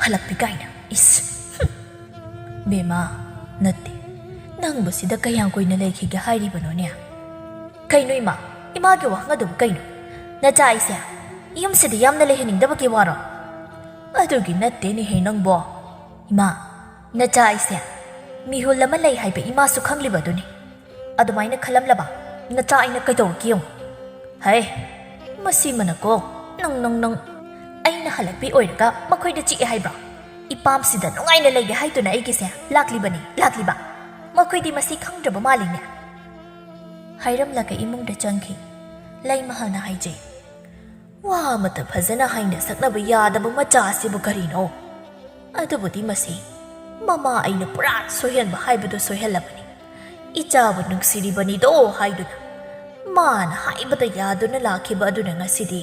ꯍꯜꯂꯛꯄꯤ ꯀꯥꯏꯅ꯫ ꯏꯁ! ꯍꯨꯝ!" "ꯕꯦꯝꯃ, ꯅꯠꯇꯦ꯫ ꯅꯪꯕꯨ ꯁꯤꯗ ꯀꯌꯥꯝ ꯀꯨꯏꯅ ꯂꯩꯈꯤꯒꯦ ꯍꯥꯏꯔꯤꯕꯅꯣꯅꯦ?" "ꯀꯩꯅꯣ ꯏꯃꯥ? ꯏꯃꯥꯒꯤ ꯋꯥꯍꯪ ꯑꯗꯨꯕꯨ ꯀꯩꯅꯣ? ꯅꯆꯥ ꯑꯩꯁꯦ ꯌꯨꯝꯁꯤꯗ ꯌꯥꯝꯅ ꯂꯩꯍꯟꯅꯤꯡꯗꯕꯒꯤ ꯋꯥꯔꯣ?" "ꯑꯗꯨꯒꯤ ꯅꯠꯇꯦꯅꯦꯍꯦ ꯅꯪꯕꯣ꯫ ꯏꯃꯥ, ꯅꯆꯥ ꯑꯩꯁꯦ ꯃꯤꯍꯨꯜ ꯑꯃ ꯂꯩ ꯍꯥꯏꯕ ꯏꯃꯥꯁꯨ ꯈꯪꯂꯤꯕ ꯑꯗꯨꯅꯤ꯫ ꯑꯗꯨꯃꯥꯏꯅ ꯈꯜꯂꯝꯂꯕ ꯅꯆꯥ ꯑꯩꯅ ꯀꯩꯗꯧꯔꯛꯀꯦ ꯌꯦꯡꯉꯨ꯫ ꯍꯩ, ꯃꯁꯤꯃꯅꯀꯣ, ꯅꯪ, ꯅꯪ, ꯅꯪ꯫ ꯑꯩꯅ ꯍꯜꯂꯛꯄꯤ ꯑꯣꯏꯔꯒ ꯃꯈꯣꯏꯗ ꯆꯤꯛꯑꯦ ꯍꯥꯏꯕ꯭ꯔꯣ? ꯏꯄꯥꯝꯁꯤꯗ ꯅꯨꯡꯉꯥꯏꯅ ꯂꯩꯒꯦ ꯍꯥꯏꯗꯨꯅ ꯑꯩꯒꯤꯁꯦ ꯂꯥꯛꯂꯤꯕꯅꯤ, ꯂꯥꯛꯂꯤꯕ꯫ ꯃꯈꯣꯏꯗꯤ ꯃꯁꯤ ꯈꯪꯗ꯭ꯔꯕ ꯃꯥꯜꯂꯤꯅꯦ꯫" ꯍꯥꯏꯔꯝꯂꯒ ꯏꯃꯨꯡꯗ ꯆꯪꯈꯤ꯫ ꯂꯩꯃꯍꯜꯅ ꯍꯥꯏꯖꯩ, "ꯋꯥ ꯑꯃꯇ ꯐꯖꯅ ꯍꯥꯏꯅ ꯁꯛꯅꯕ ꯌꯥꯗꯕ ꯃꯆꯥ ꯑꯁꯤꯕꯨ ꯀꯔꯤꯅꯣ? ꯑꯗꯨꯕꯨꯗꯤ ꯃꯁꯤ ꯃꯃꯥ ꯑꯩꯅ ꯄꯨꯔꯥ ꯁꯣꯏꯍꯟꯕ ꯍꯥꯏꯕꯗꯨ ꯁꯣꯏꯍꯜꯂꯕꯅꯤ꯫ ꯏꯆꯥꯕꯨ ꯅꯨꯡꯁꯤꯔꯤꯕꯅꯤꯗꯣ ꯍꯥꯏꯗꯨꯅ ꯃꯥꯅ ꯍꯥꯏꯕꯗ ꯌꯥꯗꯨꯅ ꯂꯥꯛꯈꯤꯕ ꯑꯗꯨꯅ ꯉꯁꯤꯗꯤ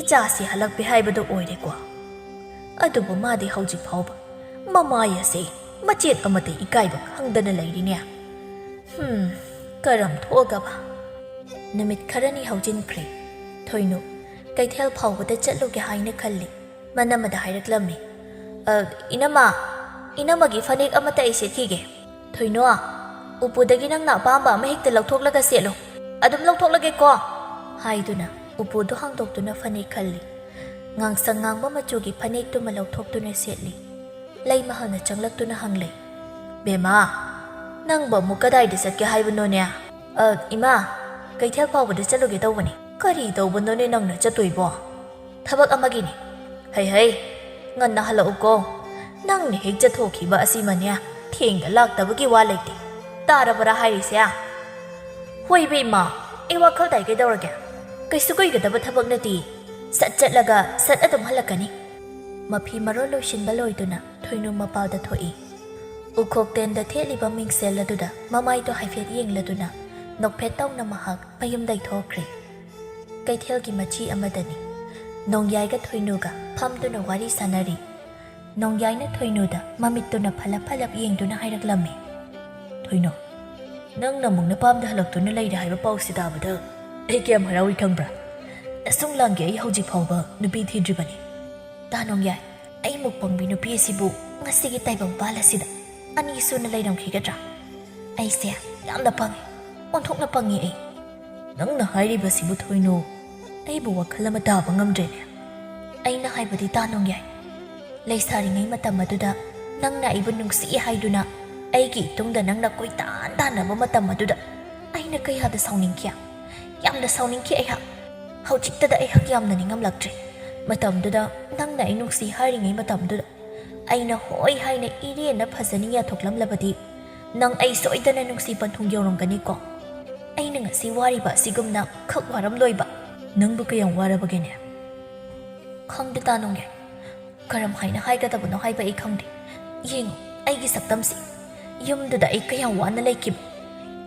ꯏꯆꯥꯁꯤ ꯍꯜꯂꯛꯄꯤ ꯍꯥꯏꯕꯗꯨ ꯑꯣꯏꯔꯦꯀꯣ꯫ ꯑꯗꯨꯕꯨ ꯃꯥꯗꯤ ꯍꯧꯖꯤꯛ ꯐꯥꯎꯕ ꯃꯃꯥꯏ ꯑꯁꯦ ꯃꯆꯦꯠ ꯑꯃꯠꯇ ꯏꯀꯥꯏꯕ ꯈꯪꯗꯅ ꯂꯩꯔꯤꯅꯦ꯫ ꯍꯨꯝ, ꯀꯔꯝ ꯊꯣꯛꯑꯒꯕ?" ꯅꯨꯃꯤꯠ ꯈꯔꯅꯤ ꯍꯧꯖꯤꯟꯈ꯭ꯔꯦ꯫ ꯊꯣꯏꯅꯨ ꯀꯩꯊꯦꯜ ꯐꯥꯎꯕꯗ ꯆꯠꯂꯨꯒꯦ ꯍꯥꯏꯅ ꯈꯜꯂꯤ꯫ ꯃꯅꯝꯃꯗ ꯍꯥꯏꯔꯛꯂꯝꯃꯤ, "ꯑ, ꯏꯅꯝꯃ, ꯏꯅꯝꯃꯒꯤ ꯐꯅꯦꯛ ꯑꯃꯠꯇ ꯑꯩ ꯁꯦꯠꯈꯤꯒꯦ꯫ ꯊꯣꯏꯅꯨ, ꯎꯄꯨꯗꯒꯤ ꯅꯪꯅ ꯑꯄꯥꯝꯕ ꯑꯃ ꯍꯦꯛꯇ ꯂꯧꯊꯣꯛꯂꯒ ꯁꯦꯠꯂꯨ꯫ ꯑꯗꯨꯝ ꯂꯧꯊꯣꯛꯂꯒꯦꯀꯣ?" ꯍꯥꯏꯗꯨꯅ ꯎꯄꯨꯗꯨ ꯍꯥꯡꯗꯣꯛꯇꯨꯅ ꯐꯅꯦꯛ ꯈꯜꯂꯤ꯫ ꯉꯥꯡꯁꯪ ꯉꯥꯡꯕ ꯃꯆꯨꯒꯤ ꯐꯅꯦꯛꯇꯨꯃ ꯂꯧꯊꯣꯛꯇꯨꯅ ꯁꯦꯠꯂꯤ꯫ ꯂꯩꯃꯍꯜꯅ ꯆꯪꯂꯛꯇꯨꯅ ꯍꯪꯂꯦ, "ꯕꯦꯝꯃ, ꯅꯪꯕꯨ ꯑꯃꯨꯛ ꯀꯗꯥꯏꯗ ꯆꯠꯀꯦ ꯍꯥꯏꯕꯅꯣꯅꯦ?" "ꯑ, ꯏꯃꯥ, ꯀꯩꯊꯦꯜ ꯐꯥꯎꯕꯗ ꯆꯠꯂꯨꯒꯦ ꯇꯧꯕꯅꯤ꯫" "ꯀꯔꯤ ꯇꯧꯕꯅꯣꯅꯦ ꯅꯪꯅ ꯆꯠꯇꯣꯏꯕꯣ?" "ꯊꯕꯛ ꯑꯃꯒꯤꯅꯤ꯫" "ꯍꯩ ꯍꯩ, ꯉꯟꯅ ꯍꯜꯂꯛꯎꯀꯣ꯫ ꯅꯪꯅ ꯍꯦꯛ ꯆꯠꯊꯣꯛꯈꯤꯕ ꯑꯁꯤꯃꯅꯦ ꯊꯦꯡꯅ ꯂꯥꯛꯇꯕꯒꯤ ꯋꯥ ꯂꯩꯇꯦ꯫ ꯇꯥꯔꯕꯔꯥ ꯍꯥꯏꯔꯤꯁꯦ?" "ꯍꯣꯏꯕ ꯏꯃꯥ, ꯑꯩ ꯋꯥꯈꯜ ꯇꯥꯏ ꯀꯩꯗꯧꯔꯒꯦ? ꯀꯩꯁꯨ ꯀꯨꯏꯒꯗꯕ ꯊꯕꯛ ꯅꯠꯇꯦ꯫ ꯁꯠ ꯆꯠꯂꯒ ꯁꯠ ꯑꯗꯨꯝ ꯍꯜꯂꯛꯀꯅꯤ꯫" ꯃꯐꯤ ꯃꯔꯣꯜ ꯂꯣꯏꯁꯤꯟꯕ ꯂꯣꯏꯗꯨꯅ ꯊꯣꯏꯅꯨ ꯃꯄꯥꯜꯗ ꯊꯣꯛꯏ꯫ ꯎꯈꯣꯛ ꯇꯦꯟꯗ ꯊꯦꯠꯂꯤꯕ ꯃꯤꯡꯁꯦꯜ ꯑꯗꯨꯗ ꯃꯃꯥꯏꯗꯣ ꯍꯥꯏꯐꯦꯠ ꯌꯦꯡꯂꯗꯨꯅ ꯅꯣꯛꯐꯦꯠ ꯇꯧꯅ ꯃꯍꯥꯛ ꯃꯌꯨꯝꯗ ꯊꯣꯛꯈ꯭ꯔꯦ꯫ ꯀꯩꯊꯦꯜꯒꯤ ꯃꯆꯤ ꯑꯃꯗꯅꯤ꯫ ꯅꯣꯡꯌꯥꯏꯒ ꯊꯣꯏꯅꯨꯒ ꯐꯝꯗꯨꯅ ꯋꯥꯔꯤ ꯁꯥꯟꯅꯔꯤ꯫ ꯅꯣꯡꯌꯥꯏꯅ ꯊꯣꯏꯅꯨꯗ ꯃꯃꯤꯠꯇꯨꯅ ꯐꯂꯞ ꯐꯂꯞ ꯌꯦꯡꯗꯨꯅ ꯍꯥꯏꯔꯛꯂꯝꯃꯤ꯫ "ꯊꯣꯏꯅꯨ, ꯅꯪꯅ ꯑꯃꯨꯛ ꯅꯄꯥꯝꯗ ꯍꯜꯂꯛꯇꯨꯅ ꯂꯩꯔꯦ ꯍꯥꯏꯕ ꯄꯥꯎꯁꯤ ꯇꯥꯕꯗ ꯑꯩ ꯀꯌꯥꯝ ꯍꯔꯥꯎꯏ ꯈꯪꯕ꯭ꯔꯥ? ꯅꯁꯨꯡ ꯂꯥꯡꯒꯤ ꯑꯩ ꯍꯧꯖꯤꯛ ꯐꯥꯎꯕ ꯅꯨꯄꯤ ꯊꯤꯗ꯭ꯔꯤꯕꯅꯤ꯫ ꯇꯥ ꯅꯣꯡꯌꯥꯏ, ꯑꯩ ꯃꯨꯛ ꯄꯪꯕꯤ ꯅꯨꯄꯤ ꯑꯁꯤꯕꯨ ꯉꯁꯤꯒꯤ ꯇꯥꯏꯕꯪ ꯄꯥꯜ ꯑꯁꯤꯗ ꯑꯅꯤ ꯁꯨꯅ ꯂꯩꯔꯝꯈꯤꯒꯗ꯭ꯔꯥ? ꯑꯩꯁꯦ ꯌꯥꯝꯅ ꯄꯪꯉꯤ, ꯑꯣꯟꯊꯣꯛꯅ ꯄꯪꯉꯤ ꯑꯩ꯫" "ꯅꯪꯅ ꯍꯥꯏꯔꯤꯕꯁꯤꯕꯨ ꯊꯣꯏꯅꯨ, ꯑꯩꯕꯨ ꯋꯥꯈꯜ ꯑꯃ ꯇꯥꯕ ꯉꯝꯗ꯭ꯔꯦꯅꯦ꯫" "ꯑꯩꯅ ꯍꯥꯏꯕꯗꯤ ꯇꯥ ꯅꯣꯡꯌꯥꯏ, ꯂꯩꯁꯥꯔꯤꯉꯩ ꯃꯇꯝ ꯑꯗꯨꯗ ꯅꯪꯅ ꯑꯩꯕꯨ ꯅꯨꯡꯁꯤ ꯍꯥꯏꯗꯨꯅ ꯑꯩꯒꯤ ꯏꯇꯨꯡꯗ ꯅꯪꯅ ꯀꯣꯏꯇꯥꯟ ꯇꯥꯟꯅꯕ ꯃꯇꯝ ꯑꯗꯨꯗ ꯑꯩꯅ ꯀꯌꯥꯗ ꯁꯥꯎꯅꯤꯡꯈꯤ, ꯌꯥꯝꯅ ꯁꯥꯎꯅꯤꯡꯈꯤ ꯑꯩꯍꯥꯛ꯫ ꯍꯧꯖꯤꯛꯇꯗ ꯑꯩꯍꯥꯛ ꯌꯥꯝꯅ ꯅꯤꯡꯉꯝꯂꯛꯇ꯭ꯔꯦ꯫ ꯃꯇꯝꯗꯨꯗ ꯅꯪꯅ ꯑꯩ ꯅꯨꯡꯁꯤ ꯍꯥꯏꯔꯤꯉꯩ ꯃꯇꯝꯗꯨꯗ ꯑꯩꯅ ꯍꯣꯏ ꯍꯥꯏꯅ ꯏꯔꯦꯟꯅ ꯐꯖꯅ ꯌꯥꯊꯣꯛꯂꯝꯂꯕꯗꯤ ꯅꯪ ꯑꯩ ꯁꯣꯏꯗꯅ ꯅꯨꯡꯁꯤ ꯄꯟꯊꯨꯡ ꯌꯧꯔꯝꯒꯅꯤꯀꯣ꯫ ꯑꯩꯅ ꯉꯁꯤ ꯋꯥꯔꯤꯕ ꯑꯁꯤꯒꯨꯝꯅ ꯈꯛ ꯋꯥꯔꯝꯂꯣꯏꯕ꯫" "ꯅꯪꯕꯨ ꯀꯌꯥꯝ ꯋꯥꯔꯕꯒꯦꯅꯦ?" "ꯈꯪꯗꯦ ꯇꯥ ꯅꯣꯡꯌꯥꯏ, ꯀꯔꯝ ꯍꯥꯏꯅ ꯍꯥꯏꯒꯗꯕꯅꯣ ꯍꯥꯏꯕ ꯑꯩ ꯈꯪꯗꯦ꯫ ꯌꯦꯡꯉꯨ ꯑꯩꯒꯤ ꯁꯛꯇꯝꯁꯤ꯫ ꯌꯨꯝꯗꯨꯗ ꯑꯩ ꯀꯌꯥꯝ ꯋꯥꯅ ꯂꯩꯈꯤꯕ꯫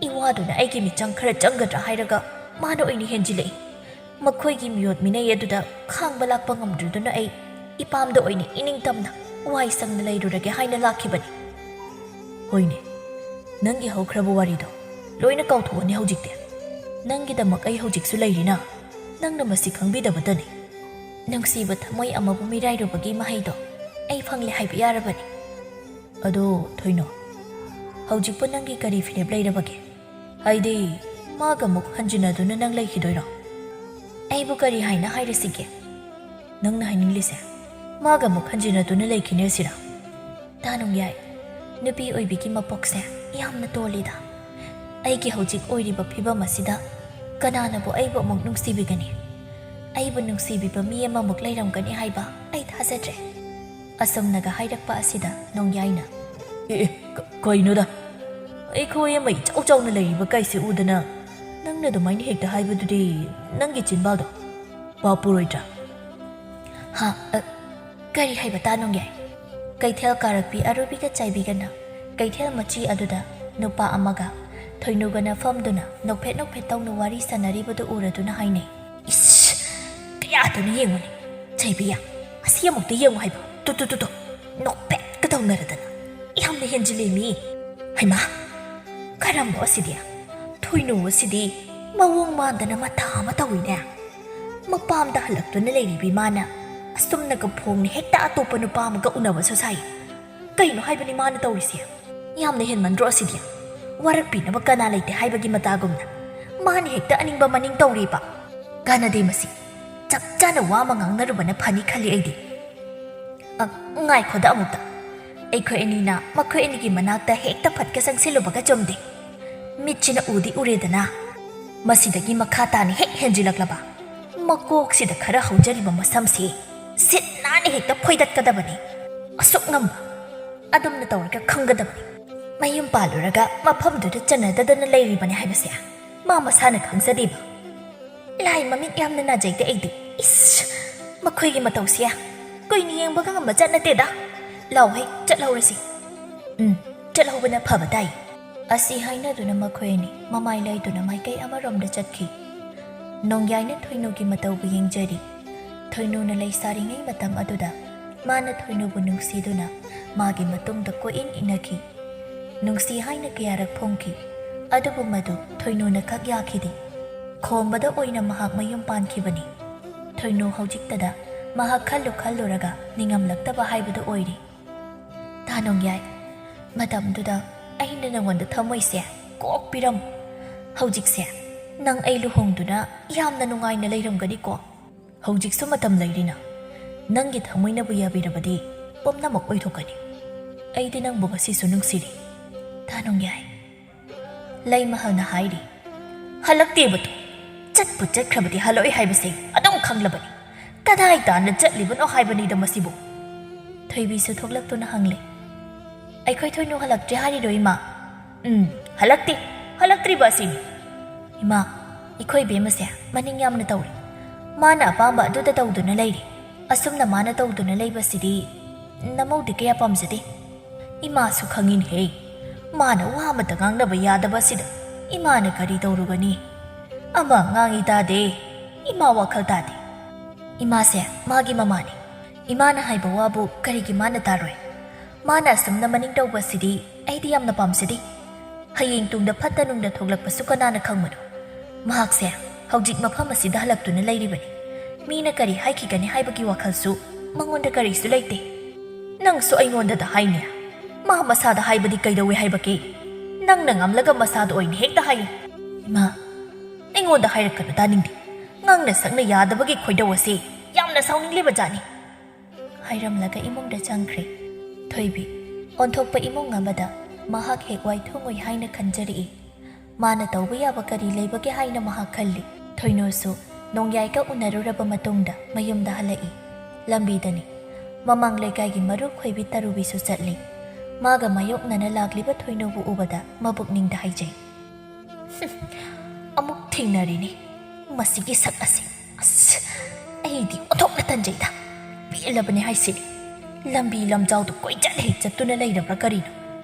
ꯏꯋꯥꯗꯨꯅ ꯑꯩꯒꯤ ꯃꯤꯆꯪ ꯈꯔ ꯆꯪꯒꯗ꯭ꯔꯥ ꯍꯥꯏꯔꯒ ꯃꯥꯅ ꯑꯣꯏꯅ ꯍꯦꯟꯖꯤꯜꯂꯛꯏ꯫ ꯃꯈꯣꯏꯒꯤ ꯃꯤꯑꯣꯠ ꯃꯤꯅꯩ ꯑꯗꯨꯗ ꯈꯥꯡꯕ ꯂꯥꯛꯄ ꯉꯝꯗ꯭ꯔꯗꯨꯅ ꯑꯩ ꯏꯄꯥꯝꯗ ꯑꯣꯏꯅ ꯏꯅꯤꯡꯇꯝꯅ ꯋꯥꯏ ꯁꯪꯅ ꯂꯩꯔꯨꯔꯒꯦ ꯍꯥꯏꯅ ꯂꯥꯛꯈꯤꯕꯅꯤ꯫" "ꯍꯣꯏꯅꯦ, ꯅꯪꯒꯤ ꯍꯧꯈ꯭ꯔꯕ ꯋꯥꯔꯤꯗꯣ ꯂꯣꯏꯅ ꯀꯥꯎꯊꯣꯛꯑꯅꯤ ꯍꯧꯖꯤꯛꯇꯤ꯫ ꯅꯪꯒꯤꯗꯃꯛ ꯑꯩ ꯍꯧꯖꯤꯛꯁꯨ ꯂꯩꯔꯤꯅ, ꯅꯪꯅ ꯃꯁꯤ ꯈꯪꯕꯤꯗꯕꯇꯅꯤ꯫" "ꯅꯨꯡꯁꯤꯕ ꯊꯃꯣꯏ ꯑꯃꯕꯨ ꯃꯤꯔꯥꯏꯔꯨꯕꯒꯤ ꯃꯍꯩꯗꯣ ꯑꯩ ꯐꯪꯂꯦ ꯍꯥꯏꯕ ꯌꯥꯔꯕꯅꯤ꯫" "ꯑꯗꯣ ꯊꯣꯏꯅꯣ, ꯍꯧꯖꯤꯛꯄꯨ ꯅꯪꯒꯤ ꯀꯔꯤ ꯐꯤꯔꯦꯞ ꯂꯩꯔꯕꯒꯦ? ꯍꯥꯏꯗꯤ, ꯃꯥꯒ ꯑꯃꯨꯛ ꯍꯟꯖꯤꯟꯅꯗꯨꯅ ꯅꯪ ꯂꯩꯈꯤꯗꯣꯏꯔꯣ?" "ꯑꯩꯕꯨ ꯀꯔꯤ ꯍꯥꯏꯅ ꯍꯥꯏꯔꯁꯤꯒꯦ?" "ꯅꯪꯅ ꯍꯥꯏꯅꯤꯡꯂꯤꯁꯦ ꯃꯥꯒ ꯑꯃꯨꯛ ꯍꯟꯖꯤꯟꯅꯗꯨꯅ ꯂꯩꯈꯤꯅꯤ ꯑꯁꯤꯔꯥ?" ꯇꯥ ꯅꯣꯡꯌꯥꯏ, ꯅꯨꯄꯤ ꯑꯣꯏꯕꯤꯒꯤ ꯃꯄꯣꯛꯁꯦ ꯌꯥꯝꯅ ꯇꯣꯜꯂꯤꯗ꯫ ꯑꯩꯒꯤ ꯍꯧꯖꯤꯛ ꯑꯣꯏꯔꯤꯕ ꯐꯤꯕꯝ ꯑꯁꯤꯗ ꯀꯅꯥꯅꯕꯨ ꯑꯩꯕꯨ ꯑꯃꯨꯛ ꯅꯨꯡꯁꯤꯕꯤꯒꯅꯤ? ꯑꯩꯕꯨ ꯅꯨꯡꯁꯤꯕꯤꯕ ꯃꯤ ꯑꯃꯃꯨꯛ ꯂꯩꯔꯝꯒꯅꯤ ꯍꯥꯏꯕ ꯑꯩ ꯊꯥꯖꯗ꯭ꯔꯦ꯫ ꯑꯁꯨꯝꯅꯒ ꯍꯥꯏꯔꯛꯄ ꯑꯁꯤꯗ ꯅꯣꯡꯌꯥꯏꯅ, "ꯑꯦ, ꯑꯦ, ꯀ-, ꯀꯩꯅꯣꯗ? ꯑꯩꯈꯣꯏ ꯑꯃ ꯏꯆꯥꯎ ꯆꯥꯎꯅ ꯂꯩꯔꯤꯕ ꯀꯥꯏꯁꯦ ꯎꯗꯅ ꯅꯪꯅ ꯑꯗꯨꯃꯥꯏꯅ ꯍꯦꯛꯇ ꯍꯥꯏꯕꯗꯨꯗꯤ ꯅꯪꯒꯤ ꯆꯤꯟꯕꯥꯜꯗꯣ ꯄꯥꯞ ꯄꯨꯔꯣꯏꯗ꯭ꯔꯥ?" "ꯍꯥ? ꯑ, ꯀꯔꯤ ꯍꯥꯏꯕ ꯇꯥ ꯅꯣꯡꯌꯥꯏ?" ꯀꯩꯊꯦꯜ ꯀꯥꯔꯛꯄꯤ ꯑꯔꯨꯕꯤꯒ ꯆꯥꯏꯕꯤꯒꯅ ꯀꯩꯊꯦꯜ ꯃꯆꯤ ꯑꯗꯨꯗ ꯅꯨꯄꯥ ꯑꯃꯒ ꯊꯣꯏꯅꯨꯒꯅ ꯐꯝꯗꯨꯅ ꯅꯣꯛꯐꯦꯠ ꯅꯣꯛꯐꯦꯠ ꯇꯧꯅ ꯋꯥꯔꯤ ꯁꯥꯟꯅꯔꯤꯕꯗꯨ ꯎꯔꯗꯨꯅ ꯍꯥꯏꯅꯩ꯫ "ꯏꯁ! ꯀꯌꯥꯗꯅꯣ ꯌꯦꯡꯉꯨꯅꯦ, ꯆꯩꯕꯤꯌꯥ, ꯑꯁꯤ ꯑꯃꯨꯛꯇ ꯌꯦꯡꯉꯨ ꯍꯥꯏꯕ꯫ ꯇꯨ, ꯇꯨ, ꯇꯨ, ꯇꯨ꯫ ꯅꯣꯛꯐꯦꯠꯀ ꯇꯧꯅꯔꯗꯅ꯫ ꯌꯥꯝꯅ ꯍꯦꯟꯖꯤꯜꯂꯦꯃꯤ꯫ ꯍꯩꯃꯥ, ꯀꯔꯝꯕ ꯑꯁꯤꯗꯤ? ꯊꯣꯏꯅꯨ ꯑꯁꯤꯗꯤ ꯃꯑꯣꯡ ꯃꯥꯟꯗꯅ ꯃꯊꯥ ꯑꯃ ꯇꯧꯏꯅꯦ꯫ ꯃꯄꯥꯝꯗ ꯍꯜꯂꯛꯇꯨꯅ ꯂꯩꯔꯤꯕꯤ ꯃꯥꯅ ꯑꯁꯨꯝꯅꯒ ꯐꯣꯡꯅ ꯍꯦꯛꯇ ꯑꯇꯣꯞꯄ ꯅꯨꯄꯥ ꯑꯃꯒ ꯎꯅꯕꯁꯨ ꯁꯥꯏ꯫ ꯀꯩꯅꯣ ꯍꯥꯏꯕꯅꯤ ꯃꯥꯅ ꯇꯧꯔꯤꯁꯦ? ꯌꯥꯝꯅ ꯍꯦꯟꯃꯟꯗ꯭ꯔꯣ ꯑꯁꯤꯗꯤ? ꯋꯥꯔꯛꯄꯤꯅꯕ ꯀꯅꯥ ꯂꯩꯇꯦ ꯍꯥꯏꯕꯒꯤ ꯃꯇꯥꯒꯨꯝꯅ ꯃꯥꯅ ꯍꯦꯛꯇ ꯑꯅꯤꯡꯕ ꯃꯅꯤꯡ ꯇꯧꯔꯤꯕ꯫ ꯀꯥꯟꯅꯗꯦ ꯃꯁꯤ꯫ ꯆꯞ ꯆꯥꯅ ꯋꯥ ꯑꯃ ꯉꯥꯡꯅꯔꯨꯕꯅ ꯐꯅꯤ ꯈꯜꯂꯤ ꯑꯩꯗꯤ꯫ ꯑ, ꯉꯥꯏꯈꯣꯗ ꯑꯃꯨꯛꯇ꯫ ꯑꯩꯈꯣꯏ ꯑꯅꯤꯅ ꯃꯈꯣꯏ ꯑꯅꯤꯒꯤ ꯃꯅꯥꯛꯇ ꯍꯦꯛꯇ ꯐꯠꯀ ꯆꯪꯁꯤꯜꯂꯨꯕꯒ ꯆꯨꯝꯗꯦ꯫ ꯃꯤꯠꯁꯤꯅ ꯎꯗꯤ ꯎꯔꯦꯗꯅ꯫ ꯃꯁꯤꯗꯒꯤ ꯃꯈꯥ ꯇꯥꯅ ꯍꯦꯛ ꯍꯦꯟꯖꯤꯜꯂꯛꯂꯕ, ꯃꯀꯣꯛꯁꯤꯗ ꯈꯔ ꯍꯧꯖꯔꯤꯕ ꯃꯁꯝꯁꯤ ꯁꯤꯠ ꯅꯥꯟꯅ ꯍꯦꯛꯇ ꯐꯣꯏꯗꯠꯀꯗꯕꯅꯤ꯫ ꯑꯁꯨꯛ ꯉꯝꯕ ꯑꯗꯨꯝꯅ ꯇꯧꯔꯒ ꯈꯪꯒꯗꯕꯅꯤ꯫ ꯃꯌꯨꯝ ꯄꯥꯜꯂꯨꯔꯒ ꯃꯐꯝꯗꯨꯗ ꯆꯟꯅꯗꯗꯅ ꯂꯩꯔꯤꯕꯅꯤ ꯍꯥꯏꯕꯁꯦ ꯃꯥ ꯃꯁꯥꯅ ꯈꯪꯖꯗꯦꯕ꯫ ꯂꯥꯏ ꯃꯃꯤꯠ ꯌꯥꯝꯅ ꯅꯥꯖꯩꯗ ꯑꯩꯗꯤ꯫ ꯏꯁ! ꯃꯈꯣꯏꯒꯤ ꯃꯇꯧꯁꯦ ꯀꯨꯏꯅ ꯌꯦꯡꯕꯒ ꯉꯝꯕ ꯖꯥꯠ ꯅꯠꯇꯦꯗ꯫ ꯂꯥꯎꯍꯦ, ꯆꯠꯍꯧꯔꯁꯤ꯫ ꯎꯝ, ꯆꯠꯍꯧꯕꯅ ꯐꯕ ꯇꯥꯏ꯫ ꯑꯁꯤ ꯍꯥꯏꯅꯗꯨꯅ ꯃꯈꯣꯏ ꯑꯅꯤ ꯃꯃꯥꯏ ꯂꯩꯗꯨꯅ ꯃꯥꯏꯀꯩ ꯑꯃꯔꯣꯝꯗ ꯆꯠꯈꯤ꯫ ꯅꯣꯡꯌꯥꯏꯅ ꯊꯣꯏꯅꯨꯒꯤ ꯃꯇꯧꯕꯨ ꯌꯦꯡꯖꯔꯤ꯫ ꯊꯣꯏꯅꯨꯅ ꯂꯩꯁꯥꯔꯤꯉꯩ ꯃꯇꯝ ꯑꯗꯨꯗ ꯃꯥꯅ ꯊꯣꯏꯅꯨꯕꯨ ꯅꯨꯡꯁꯤꯗꯨꯅ ꯃꯥꯒꯤ ꯃꯇꯨꯡꯗ ꯀꯣꯏꯏꯟ ꯏꯟꯅꯈꯤ꯫ ꯅꯨꯡꯁꯤ ꯍꯥꯏꯅ ꯀꯌꯥꯔꯛ ꯐꯣꯡꯈꯤ, ꯑꯗꯨꯕꯨ ꯃꯗꯨ ꯊꯣꯏꯅꯨꯅ ꯈꯛ ꯌꯥꯈꯤꯗꯦ꯫ ꯈꯣꯝꯕꯗ ꯑꯣꯏꯅ ꯃꯍꯥꯛ ꯃꯌꯨꯝ ꯄꯥꯟꯈꯤꯕꯅꯤ꯫ ꯊꯣꯏꯅꯨ ꯍꯧꯖꯤꯛꯇꯗ ꯃꯍꯥꯛ ꯈꯜꯂꯨ ꯈꯜꯂꯨꯔꯒ ꯅꯤꯡꯉꯝꯂꯛꯇꯕ ꯍꯥꯏꯕꯗꯨ ꯑꯣꯏꯔꯦ꯫ ꯇꯥ ꯅꯣꯡꯌꯥꯏ, ꯃꯇꯝꯗꯨꯗ ꯑꯩꯅ ꯅꯉꯣꯟꯗ ꯊꯃꯣꯏꯁꯦ ꯀꯣꯛ ꯄꯤꯔꯝ꯫ ꯍꯧꯖꯤꯛꯁꯦ ꯅꯪ ꯑꯩ ꯂꯨꯍꯣꯡꯗꯨꯅ ꯌꯥꯝꯅ ꯅꯨꯡꯉꯥꯏꯅ ꯂꯩꯔꯝꯒꯅꯤꯀꯣ? ꯍꯧꯖꯤꯛꯁꯨ ꯃꯇꯝ ꯂꯩꯔꯤꯅ꯫ ꯅꯪꯒꯤ ꯊꯃꯣꯏꯅꯕꯨ ꯌꯥꯕꯤꯔꯕꯗꯤ ꯄꯨꯝꯅꯃꯛ ꯑꯣꯏꯊꯣꯛꯀꯅꯤ꯫ ꯑꯩꯗꯤ ꯅꯪꯕꯨ ꯉꯁꯤꯁꯨ ꯅꯨꯡꯁꯤꯔꯤ꯫ ꯇꯥ ꯅꯣꯡꯌꯥꯏ꯫ ꯂꯩꯃꯍꯜꯅ ꯍꯥꯏꯔꯤ꯫ ꯍꯜꯂꯛꯇꯦꯕꯗꯣ꯫ ꯆꯠꯄꯨ ꯆꯠꯈ꯭ꯔꯕꯗꯤ ꯍꯜꯂꯛꯑꯣꯏ ꯍꯥꯏꯕꯁꯦ ꯑꯗꯨꯝ ꯈꯪꯂꯕꯅꯤ꯫ ꯀꯗꯥꯏ ꯇꯥꯟꯅ ꯆꯠꯂꯤꯕꯅꯣ ꯍꯥꯏꯕꯅꯤꯗ ꯃꯁꯤꯕꯨ꯫ ꯊꯣꯏꯕꯤꯁꯨ ꯊꯣꯛꯂꯛꯇꯨꯅ ꯍꯪꯂꯦ꯫ ꯑꯩꯈꯣꯏ ꯊꯣꯏꯅꯨ ꯍꯜꯂꯛꯇ꯭ꯔꯤ ꯍꯥꯏꯔꯤꯔꯣ, ꯏꯃꯥ? ꯎꯝ, ꯍꯜꯂꯛꯇꯦ꯫ ꯍꯜꯂꯛꯇ꯭ꯔꯤꯕ ꯑꯁꯤꯅꯤ꯫ ꯏꯃꯥ, ꯑꯩꯈꯣꯏ ꯏꯕꯦꯝꯃꯁꯦ ꯃꯅꯤꯡ ꯌꯥꯝꯅ ꯇꯧꯔꯦ꯫ ꯃꯥꯅ ꯑꯄꯥꯝꯕ ꯑꯗꯨꯗ ꯇꯧꯗꯨꯅ ꯂꯩꯔꯦ꯫ ꯑꯁꯨꯝꯅ ꯃꯥꯅ ꯇꯧꯗꯨꯅ ꯂꯩꯕꯁꯤꯗꯤ ꯅꯃꯧꯗꯤ ꯀꯌꯥ ꯄꯥꯝꯖꯗꯦ꯫ ꯏꯃꯥꯁꯨ ꯈꯪꯉꯤꯅꯦꯍꯦ꯫ ꯃꯥꯅ ꯋꯥ ꯑꯃꯇ ꯉꯥꯡꯅꯕ ꯌꯥꯗꯕ ꯑꯁꯤꯗ ꯏꯃꯥꯅ ꯀꯔꯤ ꯇꯧꯔꯨꯒꯅꯤ? ꯑꯃ ꯉꯥꯡꯉꯤ ꯇꯥꯗꯦ꯫ ꯏꯃꯥ ꯋꯥꯈꯜ ꯇꯥꯗꯦ꯫ ꯏꯃꯥꯁꯦ ꯃꯥꯒꯤ ꯃꯃꯥꯅꯤ꯫ ꯏꯃꯥꯅ ꯍꯥꯏꯕ ꯋꯥꯕꯨ ꯀꯔꯤꯒꯤ ꯃꯥꯅ ꯇꯥꯔꯣꯏ? ꯃꯥꯅ ꯑꯁꯨꯝꯅ ꯃꯅꯤꯡ ꯇꯧꯕ ꯑꯁꯤꯗꯤ ꯑꯩꯗꯤ ꯌꯥꯝꯅ ꯄꯥꯝꯖꯗꯦ꯫ ꯍꯌꯦꯡ ꯇꯨꯡꯗ ꯐꯠꯇ ꯅꯨꯡꯗ ꯊꯣꯛꯂꯛꯄꯁꯨ ꯀꯅꯥꯅ ꯈꯪꯕꯅꯣ? ꯃꯍꯥꯛꯁꯦ ꯍꯧꯖꯤꯛ ꯃꯐꯝ ꯑꯁꯤꯗ ꯍꯜꯂꯛꯇꯨꯅ ꯂꯩꯔꯤꯕꯅꯤ꯫ ꯃꯤꯅ ꯀꯔꯤ ꯍꯥꯏꯈꯤꯒꯅꯤ ꯍꯥꯏꯕꯒꯤ ꯋꯥꯈꯜꯁꯨ ꯃꯉꯣꯟꯗ ꯀꯔꯤꯁꯨ ꯂꯩꯇꯦ꯫ ꯅꯪꯁꯨ ꯑꯩꯉꯣꯟꯗꯗ ꯍꯥꯏꯅꯦ꯫ ꯃꯥ ꯃꯁꯥꯗ ꯍꯥꯏꯕꯗꯤ ꯀꯩꯗꯧꯋꯦ ꯍꯥꯏꯕꯒꯦ? ꯅꯪꯅ ꯉꯝꯂꯒ ꯃꯁꯥꯗ ꯑꯣꯏꯅ ꯍꯦꯛꯇ ꯍꯥꯏꯌꯨ꯫ ꯏꯃꯥ, ꯑꯩꯉꯣꯟꯗ ꯍꯥꯏꯔꯛꯀꯅꯨ ꯇꯥꯅꯤꯡꯗꯦ꯫ ꯉꯥꯡꯅ ꯁꯛꯅ ꯌꯥꯗꯕꯒꯤ ꯈꯣꯏꯗꯧ ꯑꯁꯤ ꯌꯥꯝꯅ ꯁꯥꯎꯅꯤꯡꯂꯤꯕ ꯖꯥꯠꯅꯤ꯫ ꯍꯥꯏꯔꯝꯂꯒ ꯏꯃꯨꯡꯗ ꯆꯪꯈ꯭ꯔꯦ꯫ ꯊꯣꯏꯕꯤ, ꯑꯣꯟꯊꯣꯛꯄ ꯏꯃꯨꯡ ꯑꯃꯗ ꯃꯍꯥꯛ ꯍꯦꯛ ꯋꯥꯏꯊꯣꯡꯉꯣꯏ ꯍꯥꯏꯅ ꯈꯟꯖꯔꯛꯏ꯫ ꯃꯥꯅ ꯇꯧꯕ ꯌꯥꯕ ꯀꯔꯤ ꯂꯩꯕꯒꯦ ꯍꯥꯏꯅ ꯃꯍꯥꯛ ꯈꯜꯂꯤ꯫ ꯊꯣꯏꯅꯣꯁꯨ ꯅꯣꯡꯌꯥꯏꯒ ꯎꯅꯔꯨꯔꯕ ꯃꯇꯨꯡꯗ ꯃꯌꯨꯝꯗ ꯍꯜꯂꯛꯏ꯫ ꯂꯝꯕꯤꯗꯅꯤ ꯃꯃꯥꯡ ꯂꯩꯀꯥꯏꯒꯤ ꯃꯔꯨꯞ ꯈꯣꯏꯕꯤ ꯇꯔꯨꯕꯤꯁꯨ ꯆꯠꯂꯤ꯫ ꯃꯥꯒ ꯃꯥꯌꯣꯛꯅꯅ ꯂꯥꯛꯂꯤꯕ ꯊꯣꯏꯅꯣꯕꯨ ꯎꯕꯗ ꯃꯕꯨꯛꯅꯤꯡꯗ ꯍꯥꯏꯖꯩ꯫ "ꯍꯨꯝ, ꯑꯃꯨꯛ ꯊꯦꯡꯅꯔꯤꯅꯤ ꯃꯁꯤꯒꯤ ꯁꯛ ꯑꯁꯤ꯫ ꯑꯁ, ꯑꯩꯗꯤ ꯑꯣꯟꯊꯣꯛꯅ ꯇꯟꯖꯩꯗ꯫ ꯄꯦꯜꯂꯕꯅꯤ ꯍꯥꯏꯁꯤꯅꯤ꯫ ꯂꯝꯕꯤ ꯂꯝꯖꯥꯎꯗ ꯀꯣꯏꯆꯠ ꯍꯦꯛ ꯆꯠꯇꯨꯅ ꯂꯩꯔꯕ꯭ꯔꯥ ꯀꯔꯤꯅꯣ?"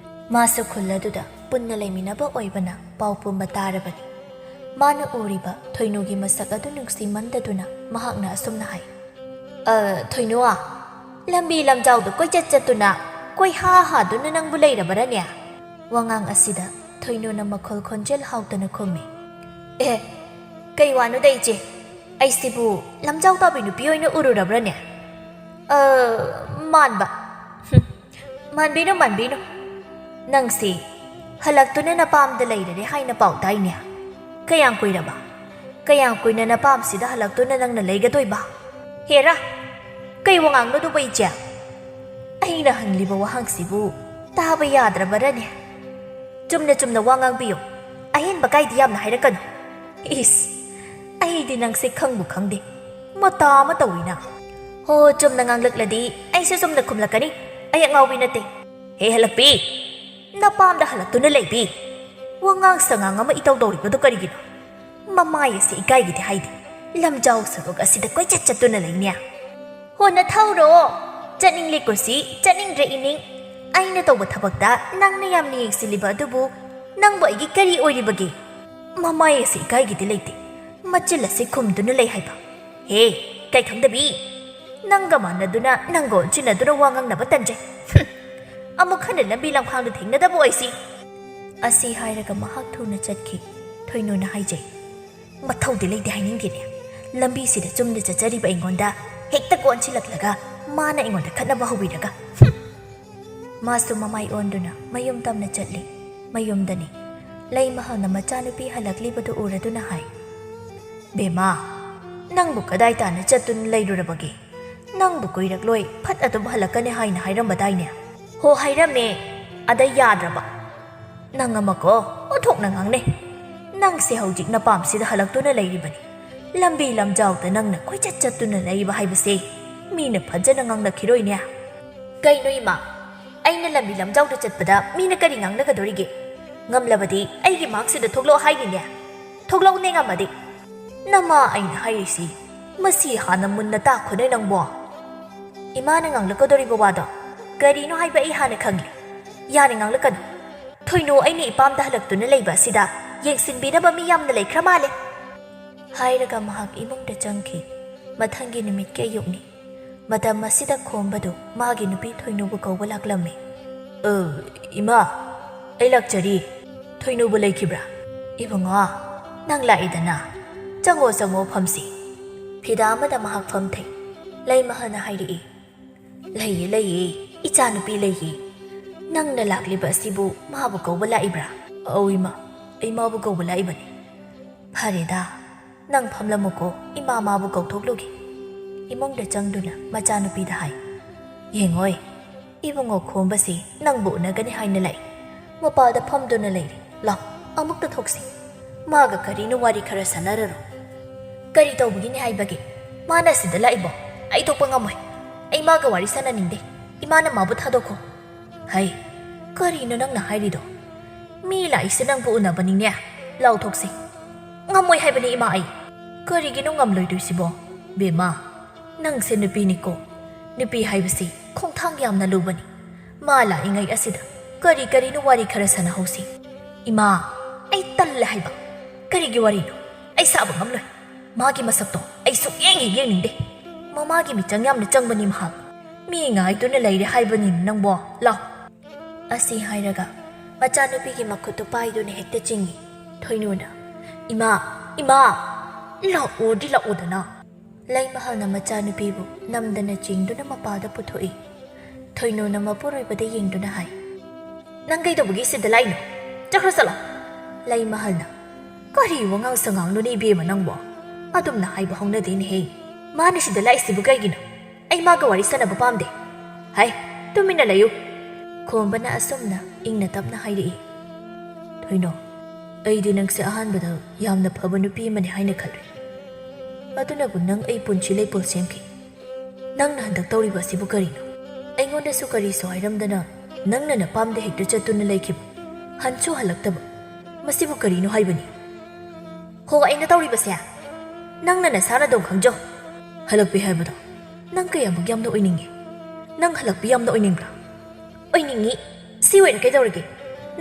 ꯃꯥꯁꯨ ꯈꯨꯜ ꯑꯗꯨꯗ ꯄꯨꯟꯅ ꯂꯩꯃꯤꯟꯅꯕ ꯑꯣꯏꯕꯅ ꯄꯥꯎ ꯄꯨꯝꯕ ꯇꯥꯔꯕꯅꯤ꯫ ꯃꯥꯅ ꯎꯔꯤꯕ ꯊꯣꯏꯅꯨꯒꯤ ꯃꯁꯛ ꯑꯗꯨ ꯅꯨꯡꯁꯤꯃꯟꯗꯗꯨꯅ ꯃꯍꯥꯛꯅ ꯑꯁꯨꯝꯅ ꯍꯥꯏ, "ꯑ, ꯊꯣꯏꯅꯨ, ꯂꯝꯕꯤ ꯂꯝꯖꯥꯎꯗ ꯀꯣꯏꯆꯠ ꯆꯠꯇꯨꯅ ꯀꯣꯏꯍꯥ ꯍꯥꯗꯨꯅ ꯅꯪꯕꯨ ꯂꯩꯔꯕꯔꯅꯦ?" ꯋꯥꯉꯥꯡ ꯑꯁꯤꯗ ꯊꯣꯏꯅꯨꯅ ꯃꯈꯣꯜ ꯈꯣꯟꯖꯦꯜ ꯍꯥꯎꯇꯅ ꯈꯨꯝꯃꯤ, "ꯑꯦ, ꯀꯩ ꯋꯥꯅꯣꯗ ꯏꯆꯦ? ꯑꯩꯁꯤꯕꯨ ꯂꯝꯖꯥꯎ ꯇꯥꯕꯤ ꯅꯨꯄꯤ ꯑꯣꯏꯅ ꯎꯔꯨꯔꯕ꯭ꯔꯅꯦ?" "ꯑ, ꯃꯥꯟꯕ꯫ ꯍꯨꯝ, ꯃꯥꯟꯕꯤꯅꯨ, ꯃꯥꯟꯕꯤꯅꯨ꯫ ꯅꯪꯁꯤ ꯍꯜꯂꯛꯇꯨꯅ ꯅꯄꯥꯝꯗ ꯂꯩꯔꯔꯦ ꯍꯥꯏꯅ ꯄꯥꯎ ꯇꯥꯏꯅꯦ꯫ ꯀꯌꯥꯝ ꯀꯨꯏꯔꯕ? ꯀꯌꯥꯝ ꯀꯨꯏꯅ ꯅꯄꯥꯝꯁꯤꯗ ꯍꯜꯂꯛꯇꯨꯅ ꯅꯪꯅ ꯂꯩꯒꯗꯣꯏꯕ? ꯍꯦꯔꯥ, ꯀꯩ ꯋꯥꯉꯥꯡꯅꯣꯗꯨꯕꯨ ꯏꯆꯦ? ꯑꯩꯅ ꯍꯪꯂꯤꯕ ꯋꯥꯍꯪꯁꯤꯕꯨ ꯇꯥꯕ ꯌꯥꯗ꯭ꯔꯕꯔꯅꯦ? ꯆꯨꯝꯅ ꯆꯨꯝꯅ ꯋꯥ ꯉꯥꯡꯕꯤꯌꯨ꯫ ꯑꯍꯦꯟꯕ ꯀꯥꯏꯗꯤ ꯌꯥꯝꯅ ꯍꯥꯏꯔꯛꯀꯅꯨ꯫ ꯏꯁ, ꯑꯩꯗꯤ ꯅꯪꯁꯦ ꯈꯪꯕꯨ ꯈꯪꯗꯦ꯫ ꯃꯇꯥ ꯑꯃ ꯇꯧꯏꯅ꯫ ꯍꯣ, ꯆꯨꯝꯅ ꯉꯥꯡꯂꯛꯂꯗꯤ ꯑꯩꯁꯨ ꯆꯨꯝꯅ ꯈꯨꯝꯂꯛꯀꯅꯤ꯫ ꯑꯩ ꯑꯉꯥꯎꯕꯤ ꯅꯠꯇꯦ꯫ ꯍꯦ ꯍꯜꯂꯛꯄꯤ! ꯅꯄꯥꯝꯗ ꯍꯜꯂꯛꯇꯨꯅ ꯂꯩꯕꯤ! ꯋꯥꯉꯥꯡ ꯁꯉꯥꯡ ꯑꯃ ꯏꯇꯧ ꯇꯧꯔꯤꯕꯗꯨ ꯀꯔꯤꯒꯤꯅꯣ? ꯃꯃꯥꯏ ꯑꯁꯤ ꯏꯀꯥꯏꯒꯤꯗꯤ ꯍꯥꯏꯗꯦ꯫ ꯂꯝꯖꯥꯎ ꯁꯣꯔꯣꯛ ꯑꯁꯤꯗ ꯀꯣꯏꯆꯠ ꯆꯠꯇꯨꯅ ꯂꯩꯅꯦ꯫ ꯍꯣ, ꯅꯊꯧꯔꯣ? ꯆꯠꯅꯤꯡꯂꯦ ꯀꯨꯁꯤ, ꯆꯠꯅꯤꯡꯗ꯭ꯔꯦ ꯏꯅꯤꯡ꯫ ꯑꯩꯅ ꯇꯧꯕ ꯊꯕꯛꯇ ꯅꯪꯅ ꯌꯥꯝꯅ ꯌꯦꯡꯁꯤꯜꯂꯤꯕ ꯑꯗꯨꯕꯨ ꯅꯪꯕꯨ ꯑꯩꯒꯤ ꯀꯔꯤ ꯑꯣꯏꯔꯤꯕꯒꯦ? ꯃꯃꯥꯏ ꯑꯁꯤ ꯏꯀꯥꯏꯒꯤꯗꯤ ꯂꯩꯇꯦ꯫ ꯃꯆꯤꯜ ꯑꯁꯤ ꯈꯨꯝꯗꯨꯅ ꯂꯩ ꯍꯥꯏꯕ꯫ ꯍꯦ, ꯏꯀꯥꯏ ꯈꯪꯗꯕꯤ! ꯅꯪꯒ ꯃꯥꯟꯅꯗꯨꯅ, ꯅꯪꯒ ꯑꯣꯟꯁꯤꯟꯅꯗꯨꯅ ꯋꯥ ꯉꯥꯡꯅꯕ ꯇꯟꯖꯩ꯫ ꯍꯨꯝ! ꯑꯃꯨꯛ ꯍꯟꯅ ꯂꯝꯕꯤ ꯂꯝꯈꯥꯡꯗ ꯊꯦꯡꯅꯗꯕ ꯑꯣꯏꯁꯤ꯫ ꯑꯁꯤ ꯍꯥꯏꯔꯒ ꯃꯍꯥꯛ ꯊꯨꯅ ꯆꯠꯈꯤ꯫ ꯊꯣꯏꯅꯨꯅ ꯍꯥꯏꯖꯩ, "ꯃꯊꯧꯗꯤ ꯂꯩꯇꯦ ꯍꯥꯏꯅꯤꯡꯗꯦꯅꯦ꯫ ꯂꯝꯕꯤꯁꯤꯗ ꯆꯨꯝꯅ ꯆꯠꯆꯔꯤꯕ ꯑꯩꯉꯣꯟꯗ ꯍꯦꯛꯇ ꯀꯣꯟꯁꯤꯜꯂꯛꯂꯒ ꯃꯥꯅ ꯑꯩꯉꯣꯟꯗ ꯈꯠꯅꯕ ꯍꯧꯕꯤꯔꯒ꯫ ꯍꯨꯝ!" ꯃꯥꯁꯨ ꯃꯃꯥꯏ ꯑꯣꯟꯗꯨꯅ ꯃꯌꯨꯝ ꯇꯝꯅ ꯆꯠꯂꯤ꯫ ꯃꯌꯨꯝꯗꯅꯤ꯫ ꯂꯩꯃꯍꯜꯅ ꯃꯆꯥꯅꯨꯄꯤ ꯍꯜꯂꯛꯂꯤꯕꯗꯨ ꯎꯔꯗꯨꯅ ꯍꯥꯏ, "ꯕꯦꯝꯃ, ꯅꯪꯕꯨ ꯀꯗꯥꯏ ꯇꯥꯅ ꯆꯠꯇꯨꯅ ꯂꯩꯔꯨꯔꯕꯒꯦ? ꯅꯪꯕꯨ ꯀꯨꯏꯔꯛꯂꯣꯏ, ꯐꯠ ꯑꯗꯨꯝ ꯍꯜꯂꯛꯀꯅꯤ ꯍꯥꯏꯅ ꯍꯥꯏꯔꯝꯕꯗꯥꯏꯅꯦ?" "ꯍꯣ, ꯍꯥꯏꯔꯝꯃꯦ꯫ ꯑꯗ ꯌꯥꯗ꯭ꯔꯕ꯫ ꯅꯪ ꯑꯃꯀꯣ, ꯑꯣꯟꯊꯣꯛꯅ ꯉꯥꯡꯅꯩ꯫ ꯅꯪꯁꯦ ꯍꯧꯖꯤꯛ ꯅꯄꯥꯝꯁꯤꯗ ꯍꯜꯂꯛꯇꯨꯅ ꯂꯩꯔꯤꯕꯅꯤ꯫ ꯂꯝꯕꯤ ꯂꯝꯖꯥꯎꯗ ꯅꯪꯅ ꯀꯣꯏꯆꯠ ꯆꯠꯇꯨꯅ ꯂꯩꯕ ꯍꯥꯏꯕꯁꯦ ꯃꯤꯅ ꯐꯖꯅ ꯉꯥꯡꯅꯈꯤꯔꯣꯏꯅꯦ꯫" "ꯀꯩꯅꯣ ꯏꯃꯥ, ꯑꯩꯅ ꯂꯝꯕꯤ ꯂꯝꯖꯥꯎꯗ ꯆꯠꯄꯗ ꯃꯤꯅ ꯀꯔꯤ ꯉꯥꯡꯅꯒꯗꯣꯔꯤꯒꯦ? ꯉꯝꯂꯕꯗꯤ ꯑꯩꯒꯤ ꯃꯥꯡꯁꯤꯗ ꯊꯣꯛꯂꯛꯑꯣ ꯍꯥꯏꯔꯤꯅꯦ꯫ ꯊꯣꯛꯂꯛꯎꯅꯦ ꯉꯝꯃꯗꯤ꯫" "ꯅꯃꯥ ꯑꯩꯅ ꯍꯥꯏꯔꯤꯁꯤ, ꯃꯁꯤ ꯍꯥꯟꯅ ꯃꯨꯟꯅ ꯇꯥꯈꯣꯅꯦ ꯅꯪꯕꯣ꯫ ꯏꯃꯥꯅ ꯉꯥꯡꯂꯛꯀꯗꯧꯔꯤꯕ ꯋꯥꯗꯣ ꯀꯔꯤꯅꯣ ꯍꯥꯏꯕ ꯑꯩ ꯍꯥꯟꯅ ꯈꯪꯂꯦ꯫ ꯌꯥꯔꯦ, ꯉꯥꯡꯂꯛꯀꯅꯨ꯫ ꯊꯣꯏꯅꯨ ꯑꯩꯅ ꯏꯄꯥꯝꯗ ꯍꯜꯂꯛꯇꯨꯅ ꯂꯩꯕ ꯑꯁꯤꯗ ꯌꯦꯡꯁꯤꯟꯕꯤꯅꯕ ꯃꯤ ꯌꯥꯝꯅ ꯂꯩꯈ꯭ꯔ ꯃꯥꯜꯂꯦ꯫" ꯍꯥꯏꯔꯒ ꯃꯍꯥꯛ ꯏꯃꯨꯡꯗ ꯆꯪꯈꯤ꯫ ꯃꯊꯪꯒꯤ ꯅꯨꯃꯤꯠꯀꯤ ꯑꯌꯨꯛꯅꯤ꯫ ꯃꯇꯝ ꯑꯁꯤꯗ ꯈꯣꯝꯕꯗꯨ ꯃꯥꯒꯤ ꯅꯨꯄꯤ ꯊꯣꯏꯅꯨꯕꯨ ꯀꯧꯕ ꯂꯥꯛꯂꯝꯃꯤ꯫ "ꯑ, ꯏꯃꯥ, ꯑꯩ ꯂꯥꯛꯆꯔꯤ꯫ ꯊꯣꯏꯅꯨꯕꯨ ꯂꯩꯈꯤꯕ꯭ꯔꯥ?" "ꯏꯕꯨꯡꯉꯣ, ꯅꯪ ꯂꯥꯛꯏꯗꯅ꯫ ꯆꯪꯉꯣ, ꯆꯪꯉꯣ, ꯐꯝꯁꯤ꯫" ꯐꯤꯗꯥ ꯑꯃꯗ ꯃꯍꯥꯛ ꯐꯝꯊꯩ꯫ ꯂꯩꯃꯍꯜꯅ ꯍꯥꯏꯔꯛꯏ, "ꯂꯩꯌꯦ, ꯂꯩꯌꯦ, ꯏꯆꯥꯅꯨꯄꯤ ꯂꯩꯌꯦ꯫ ꯅꯪꯅ ꯂꯥꯛꯂꯤꯕ ꯑꯁꯤꯕꯨ ꯃꯥꯕꯨ ꯀꯧꯕ ꯂꯥꯛꯏꯕ꯭ꯔꯥ?" "ꯑꯧ ꯏꯃꯥ, ꯑꯩ ꯃꯥꯕꯨ ꯀꯧꯕ ꯂꯥꯛꯏꯕꯅꯤ꯫" "ꯐꯔꯦꯗ, ꯅꯪ ꯐꯝꯂꯝꯃꯨꯀꯣ, ꯏꯃꯥ ꯃꯥꯕꯨ ꯀꯧꯊꯣꯛꯂꯨꯒꯦ꯫" ꯏꯃꯨꯡꯗ ꯆꯪꯗꯨꯅ ꯃꯆꯥꯅꯨꯄꯤꯗ ꯍꯥꯏ꯫ "ꯌꯦꯡꯉꯣꯏ, ꯏꯕꯨꯡꯉꯣ ꯈꯣꯝꯕꯁꯤ ꯅꯪꯕꯨ ꯎꯅꯒꯅꯤ ꯍꯥꯏꯅ ꯂꯥꯛꯏ꯫ ꯃꯄꯥꯗ ꯐꯝꯗꯨꯅ ꯂꯩꯔꯦ꯫ ꯂꯥꯎ, ꯑꯃꯨꯛꯇ ꯊꯣꯛꯁꯤ꯫ ꯃꯥꯒ ꯀꯔꯤꯅꯣ ꯋꯥꯔꯤ ꯈꯔ ꯁꯥꯟꯅꯔꯔꯣ꯫" "ꯀꯔꯤ ꯇꯧꯕꯒꯤꯅꯤ ꯍꯥꯏꯕꯒꯦ? ꯃꯥꯅ ꯁꯤꯗ ꯂꯥꯛꯏꯕꯣ? ꯑꯩ ꯊꯣꯛꯄ ꯉꯝꯃꯣꯏ꯫ ꯑꯩ ꯃꯥꯒ ꯋꯥꯔꯤ ꯁꯥꯟꯅꯅꯤꯡꯗꯦ꯫ ꯏꯃꯥꯅ ꯃꯥꯕꯨ ꯊꯥꯗꯣꯛꯈꯣ꯫" "ꯍꯩ, ꯀꯔꯤꯅꯣ ꯅꯪꯅ ꯍꯥꯏꯔꯤꯗꯣ? ꯃꯤ ꯂꯥꯛꯏꯁꯦ ꯅꯪꯕꯨ ꯎꯅꯕꯅꯤꯅꯦ꯫ ꯂꯥꯎ ꯊꯣꯛꯁꯤ꯫" "ꯉꯝꯃꯣꯏ ꯍꯥꯏꯕꯅꯤ ꯏꯃꯥ ꯑꯩ꯫" "ꯀꯔꯤꯒꯤꯅꯣ ꯉꯝꯂꯣꯏꯗꯣꯏꯁꯤꯕꯣ? ꯕꯦꯝꯃ, ꯅꯪꯁꯦ ꯅꯨꯄꯤꯅꯤꯀꯣ꯫ ꯅꯨꯄꯤ ꯍꯥꯏꯕꯁꯤ ꯈꯣꯡꯊꯥꯡ ꯌꯥꯝꯅ ꯂꯨꯕꯅꯤ꯫ ꯃꯥ ꯂꯥꯛꯏꯉꯩ ꯑꯁꯤꯗ ꯀꯔꯤ ꯀꯔꯤꯅꯣ ꯋꯥꯔꯤ ꯈꯔ ꯁꯥꯟꯅꯍꯧꯁꯤ꯫" "ꯏꯃꯥ, ꯑꯩ ꯇꯜꯂꯦ ꯍꯥꯏꯕ꯫ ꯀꯔꯤꯒꯤ ꯋꯥꯔꯤꯅꯣ? ꯑꯩ ꯁꯥꯕ ꯉꯝꯂꯣꯏ꯫ ꯃꯥꯒꯤ ꯃꯁꯛꯇꯣ ꯑꯩ ꯁꯨꯛꯌꯦꯡ ꯍꯦꯛ ꯌꯦꯡꯅꯤꯡꯗꯦ꯫" ꯃꯃꯥꯒꯤ ꯃꯤꯆꯪ ꯌꯥꯝꯅ ꯆꯪꯕꯅꯤ ꯃꯍꯥꯛ꯫ ꯃꯤ ꯉꯥꯏꯗꯨꯅ ꯂꯩꯔꯦ ꯍꯥꯏꯕꯅꯤ ꯅꯪꯕꯣ꯫ ꯂꯥꯎ꯫ ꯑꯁꯤ ꯍꯥꯏꯔꯒ ꯃꯆꯥꯅꯨꯄꯤꯒꯤ ꯃꯈꯨꯠꯇꯨ ꯄꯥꯏꯗꯨꯅ ꯍꯦꯛꯇ ꯆꯤꯡꯏ꯫ ꯊꯣꯏꯅꯨꯅ, "ꯏꯃꯥ, ꯏꯃꯥ, ꯂꯥꯛꯑꯣꯗꯤ ꯂꯥꯛꯑꯣꯗꯅ!" ꯂꯩꯃꯍꯜꯅ ꯃꯆꯥꯅꯨꯄꯤꯕꯨ ꯅꯝꯗꯅ ꯆꯤꯡꯗꯨꯅ ꯃꯄꯥꯗ ꯄꯨꯊꯣꯛꯏ꯫ ꯊꯣꯏꯅꯨꯅ ꯃꯄꯨꯔꯣꯏꯕꯗ ꯌꯦꯡꯗꯨꯅ ꯍꯥꯏ, "ꯅꯪ ꯀꯩꯗꯧꯕꯒꯤ ꯁꯤꯗ ꯂꯥꯛꯏꯅꯣ? ꯆꯠꯈ꯭ꯔꯣ ꯆꯠꯂꯣ!" ꯂꯩꯃꯍꯜꯅ, "ꯀꯔꯤ ꯋꯥꯉꯥꯡ ꯁꯉꯥꯡꯅꯣꯅꯦ ꯏꯕꯦꯝꯃ ꯅꯪꯕꯣ? ꯑꯗꯨꯝꯅ ꯍꯥꯏꯕ ꯍꯧꯅꯗꯦꯅꯦꯍꯦ꯫ ꯃꯥꯅ ꯁꯤꯗ ꯂꯥꯛꯏꯁꯤꯕꯨ ꯀꯩꯒꯤꯅꯣ? ꯑꯩ ꯃꯥꯒ ꯋꯥꯔꯤ ꯁꯥꯟꯅꯕ ꯄꯥꯝꯗꯦ꯫ ꯍꯥꯏ, ꯇꯨꯃꯤꯟꯅ ꯂꯩꯌꯨ!" ꯈꯣꯝꯕꯅ ꯑꯁꯨꯝꯅ ꯏꯪꯅ ꯇꯞꯅ ꯍꯥꯏꯔꯛꯏ꯫ "ꯊꯣꯏꯅꯣ, ꯑꯩꯗꯤ ꯅꯪꯁꯦ ꯑꯍꯥꯟꯕꯗ ꯌꯥꯝꯅ ꯐꯕ ꯅꯨꯄꯤ ꯑꯃꯅꯤ ꯍꯥꯏꯅ ꯈꯜꯂꯨꯏ꯫ ꯑꯗꯨꯅꯕꯨ ꯅꯪ ꯑꯩ ꯄꯨꯟꯁꯤ ꯂꯩꯄꯨꯜ ꯁꯦꯝꯈꯤ꯫ ꯅꯪꯅ ꯍꯟꯗꯛ ꯇꯧꯔꯤꯕ ꯑꯁꯤꯕꯨ ꯀꯔꯤꯅꯣ? ꯑꯩꯉꯣꯟꯗꯁꯨ ꯀꯔꯤꯁꯨ ꯍꯥꯏꯔꯝꯗꯅ ꯅꯪꯅ ꯅꯄꯥꯝꯗ ꯍꯦꯛꯇ ꯆꯠꯇꯨꯅ ꯂꯩꯈꯤꯕ, ꯍꯟꯁꯨ ꯍꯜꯂꯛꯇꯕ꯫ ꯃꯁꯤꯕꯨ ꯀꯔꯤꯅꯣ ꯍꯥꯏꯕꯅꯤ?" "ꯍꯣ, ꯑꯩꯅ ꯇꯧꯔꯤꯕꯁꯦ ꯅꯪꯅ ꯅꯁꯥꯅ ꯑꯗꯨꯝ ꯈꯪꯖꯧ꯫ ꯍꯜꯂꯛꯄꯤ ꯍꯥꯏꯕꯗꯣ ꯅꯪ ꯀꯌꯥꯃꯨꯛ ꯌꯥꯝꯅ ꯑꯣꯏꯅꯤꯡꯉꯤ? ꯅꯪ ꯍꯜꯂꯛꯄꯤ ꯌꯥꯝꯅ ꯑꯣꯏꯅꯤꯡꯕ꯭ꯔꯥ?" "ꯑꯣꯏꯅꯤꯡꯉꯤ꯫ ꯁꯤ ꯑꯣꯏꯅ ꯀꯩꯗꯧꯔꯒꯦ?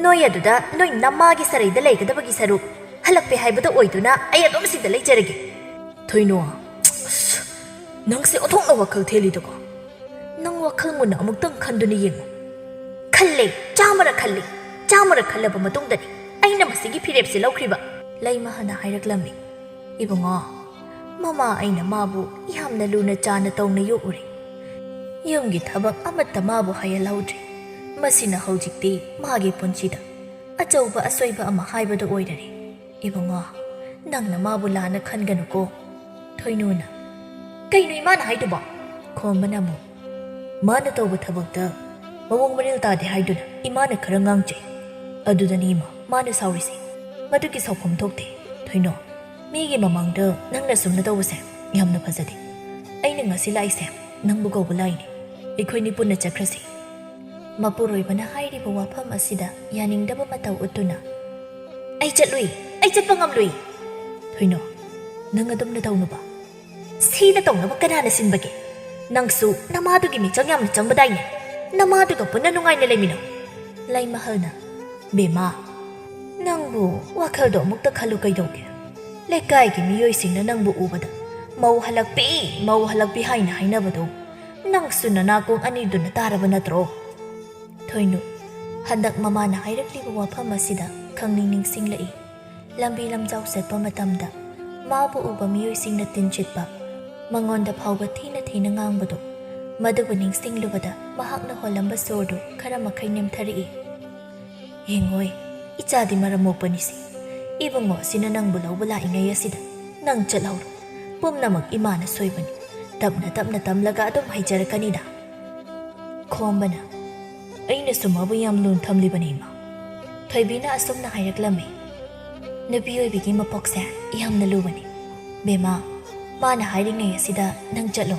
ꯅꯣꯏ ꯑꯗꯨꯗ ꯅꯣꯏ ꯅꯃꯥꯒꯤ ꯁꯔꯩꯗ ꯂꯩꯒꯗꯕꯒꯤ ꯁꯔꯨꯛ ꯍꯜꯂꯛꯄꯤ ꯍꯥꯏꯕꯗꯣ ꯑꯣꯏꯗꯨꯅ ꯑꯩ ꯑꯗꯨꯝ ꯁꯤꯗ ꯂꯩꯖꯔꯒꯦ꯫" "ꯊꯣꯏꯅꯣ, ꯑꯁ, ꯅꯪꯁꯦ ꯑꯣꯟꯊꯣꯛꯅ ꯋꯥꯈꯜ ꯊꯦꯜꯂꯤꯗꯀꯣ꯫ ꯅꯪ ꯋꯥꯈꯜ ꯃꯨꯟꯅ ꯑꯃꯨꯛꯇꯪ ꯈꯟꯗꯨꯅ ꯌꯦꯡꯉꯨ꯫" "ꯈꯜꯂꯦ, ꯆꯥꯝꯃꯔꯛ ꯈꯜꯂꯦ꯫ ꯆꯥꯝꯃꯔꯛ ꯈꯜꯂꯕ ꯃꯇꯨꯡꯗꯅꯤ ꯑꯩꯅ ꯃꯁꯤꯒꯤ ꯐꯤꯔꯦꯞꯁꯦ ꯂꯧꯈ꯭ꯔꯤꯕ꯫" ꯂꯩꯃꯍꯜꯅ ꯍꯥꯏꯔꯛꯂꯝꯃꯤ꯫ "ꯏꯕꯨꯡꯉꯣ, ꯃꯃꯥ ꯑꯩꯅ ꯃꯥꯕꯨ ꯌꯥꯝꯅ ꯂꯨꯅ ꯆꯥꯅ ꯇꯧꯅ ꯌꯣꯛꯎꯔꯦ꯫ ꯌꯨꯝꯒꯤ ꯊꯕꯛ ꯑꯃꯠꯇ ꯃꯥꯕꯨ ꯍꯥꯏꯍꯜꯍꯧꯗ꯭ꯔꯦ꯫ ꯃꯁꯤꯅ ꯍꯧꯖꯤꯛꯇꯤ ꯃꯥꯒꯤ ꯄꯨꯟꯁꯤꯗ ꯑꯆꯧꯕ ꯑꯁꯣꯏꯕ ꯑꯃ ꯍꯥꯏꯕꯗꯨ ꯑꯣꯏꯔꯔꯦ꯫ ꯏꯕꯨꯡꯉꯣ, ꯅꯪꯅ ꯃꯥꯕꯨ ꯂꯥꯟꯅ ꯈꯟꯒꯅꯨꯀꯣ꯫" ꯊꯣꯏꯅꯨꯅ, "ꯀꯩꯅꯣ ꯏꯃꯥꯅ ꯍꯥꯏꯗꯨꯕꯣ?" ꯈꯣꯝꯕꯅ ꯑꯃꯨꯛ, "ꯃꯥꯅ ꯇꯧꯕ ꯊꯕꯛꯇ ꯃꯑꯣꯡ ꯃꯔꯤꯜ ꯇꯥꯗꯦ ꯍꯥꯏꯗꯨꯅ ꯏꯃꯥꯅ ꯈꯔ ꯉꯥꯡꯖꯩ꯫ ꯑꯗꯨꯗꯅꯤ ꯏꯃꯥ, ꯃꯥꯅ ꯁꯥꯎꯔꯤꯁꯦ꯫ ꯃꯗꯨꯒꯤ ꯁꯥꯎꯐꯝ ꯊꯣꯛꯇꯦ꯫ ꯊꯣꯏꯅꯣ, ꯃꯤꯒꯤ ꯃꯃꯥꯡꯗ ꯅꯪꯅ ꯁꯨꯝꯅ ꯇꯧꯕꯁꯦ ꯌꯥꯝꯅ ꯐꯖꯗꯦ꯫ ꯑꯩꯅ ꯉꯁꯤ ꯂꯥꯛꯏꯁꯦ ꯅꯪꯕꯨ ꯀꯧꯕ ꯂꯥꯛꯏꯅꯦ꯫ ꯑꯩꯈꯣꯏꯅꯤ ꯄꯨꯟꯅ ꯆꯠꯈ꯭ꯔꯁꯤ꯫" ꯃꯄꯨꯔꯣꯏꯕꯅ ꯍꯥꯏꯔꯤꯕ ꯋꯥꯐꯝ ꯑꯁꯤꯗ ꯌꯥꯅꯤꯡꯗꯕ ꯃꯇꯧ ꯎꯠꯇꯨꯅ, "ꯑꯩ ꯆꯠꯂꯨꯏ, ꯑꯩ ꯆꯠꯄ ꯉꯝꯂꯨꯏ꯫" "ꯊꯣꯏꯅꯣ, ꯅꯪ ꯑꯗꯨꯝꯅ ꯇꯧꯅꯨꯕ꯫ ꯁꯤꯗ ꯇꯧꯅꯕ ꯀꯅꯥꯅ ꯁꯤꯟꯕꯒꯦ? ꯅꯪꯁꯨ ꯅꯃꯥꯗꯨꯒꯤ ꯃꯤꯆꯪ ꯌꯥꯝꯅ ꯆꯪꯕꯗꯥꯏꯅꯦ? ꯅꯃꯥꯗꯨꯒ ꯄꯨꯟꯅ ꯅꯨꯡꯉꯥꯏꯅ ꯂꯩꯃꯤꯟꯅꯧ꯫" ꯂꯩꯃꯍꯜꯅ, "ꯕꯦꯝꯃ, ꯅꯪꯕꯨ ꯋꯥꯈꯜꯗꯣ ꯑꯃꯨꯛꯇ ꯈꯜꯂꯨ ꯀꯩꯗꯧꯒꯦ? ꯂꯩꯀꯥꯏꯒꯤ ꯃꯤꯑꯣꯏꯁꯤꯡꯅ ꯅꯪꯕꯨ ꯎꯕꯗ "ꯃꯧ ꯍꯜꯂꯛꯄꯤ, ꯃꯧ ꯍꯜꯂꯛꯄꯤ" ꯍꯥꯏꯅ ꯍꯥꯏꯅꯕꯗꯣ ꯅꯪꯁꯨ ꯅꯅꯥꯀꯣꯡ ꯑꯅꯤꯗꯨꯅ ꯇꯥꯔꯕ ꯅꯠꯇ꯭ꯔꯣ? ꯊꯣꯏꯅꯨ, ꯍꯟꯗꯛ ꯃꯃꯥꯅ ꯍꯥꯏꯔꯛꯂꯤꯕ ꯋꯥꯐꯝ ꯑꯁꯤꯗ ꯈꯪꯅꯤꯡ ꯅꯤꯡꯁꯤꯡꯂꯛꯏ꯫ ꯂꯝꯕꯤ ꯂꯝꯖꯥꯎ ꯆꯠꯄ ꯃꯇꯝꯗ ꯃꯥꯕꯨ ꯎꯕ ꯃꯤꯑꯣꯏꯁꯤꯡꯅ ꯇꯤꯟꯁꯤꯠꯄ, ꯃꯉꯣꯟꯗ ꯐꯥꯎꯕ ꯊꯤꯅ ꯊꯤꯅ ꯉꯥꯡꯕꯗꯣ, ꯃꯗꯨꯕꯨ ꯅꯤꯡꯁꯤꯡꯂꯨꯕꯗ ꯃꯍꯥꯛꯅ ꯍꯣꯜꯂꯝꯕ ꯁꯣꯔꯗꯨ ꯈꯔ ꯃꯈꯩ ꯅꯦꯝꯊꯔꯛꯏ꯫ "ꯌꯦꯡꯉꯣꯏ, ꯏꯆꯥꯗꯤ ꯃꯔꯝ ꯃꯣꯛꯄꯅꯤꯁꯦ꯫ ꯏꯕꯨꯡꯉꯣ ꯑꯁꯤꯅ ꯅꯪꯕꯨ ꯂꯧꯕ ꯂꯥꯛꯏꯉꯩ ꯑꯁꯤꯗ ꯅꯪ ꯆꯠꯍꯧꯔꯣ꯫ ꯄꯨꯝꯅꯃꯛ ꯏꯃꯥꯅ ꯁꯣꯏꯕꯅꯤ꯫ ꯇꯞꯅ ꯇꯞꯅ ꯇꯝꯂꯒ ꯑꯗꯨꯝ ꯍꯩꯖꯔꯛꯀꯅꯤꯗ"꯫ ꯈꯣꯝꯕꯅ, "ꯑꯩꯅꯁꯨ ꯃꯥꯕꯨ ꯌꯥꯝ ꯂꯨꯅ ꯊꯝꯂꯤꯕꯅꯤ, ꯏꯃꯥ"꯫ ꯊꯣꯏꯕꯤꯅ ꯑꯁꯨꯝꯅ ꯍꯥꯏꯔꯛꯂꯝꯃꯤ, "ꯅꯨꯄꯤ ꯑꯣꯏꯕꯤꯒꯤ ꯃꯄꯣꯛꯁꯦ ꯌꯥꯝꯅ ꯂꯨꯕꯅꯤ꯫ ꯕꯦꯝꯃ, ꯃꯥꯅ ꯍꯥꯏꯔꯤꯉꯩ ꯑꯁꯤꯗ ꯅꯪ ꯆꯠꯂꯣ"꯫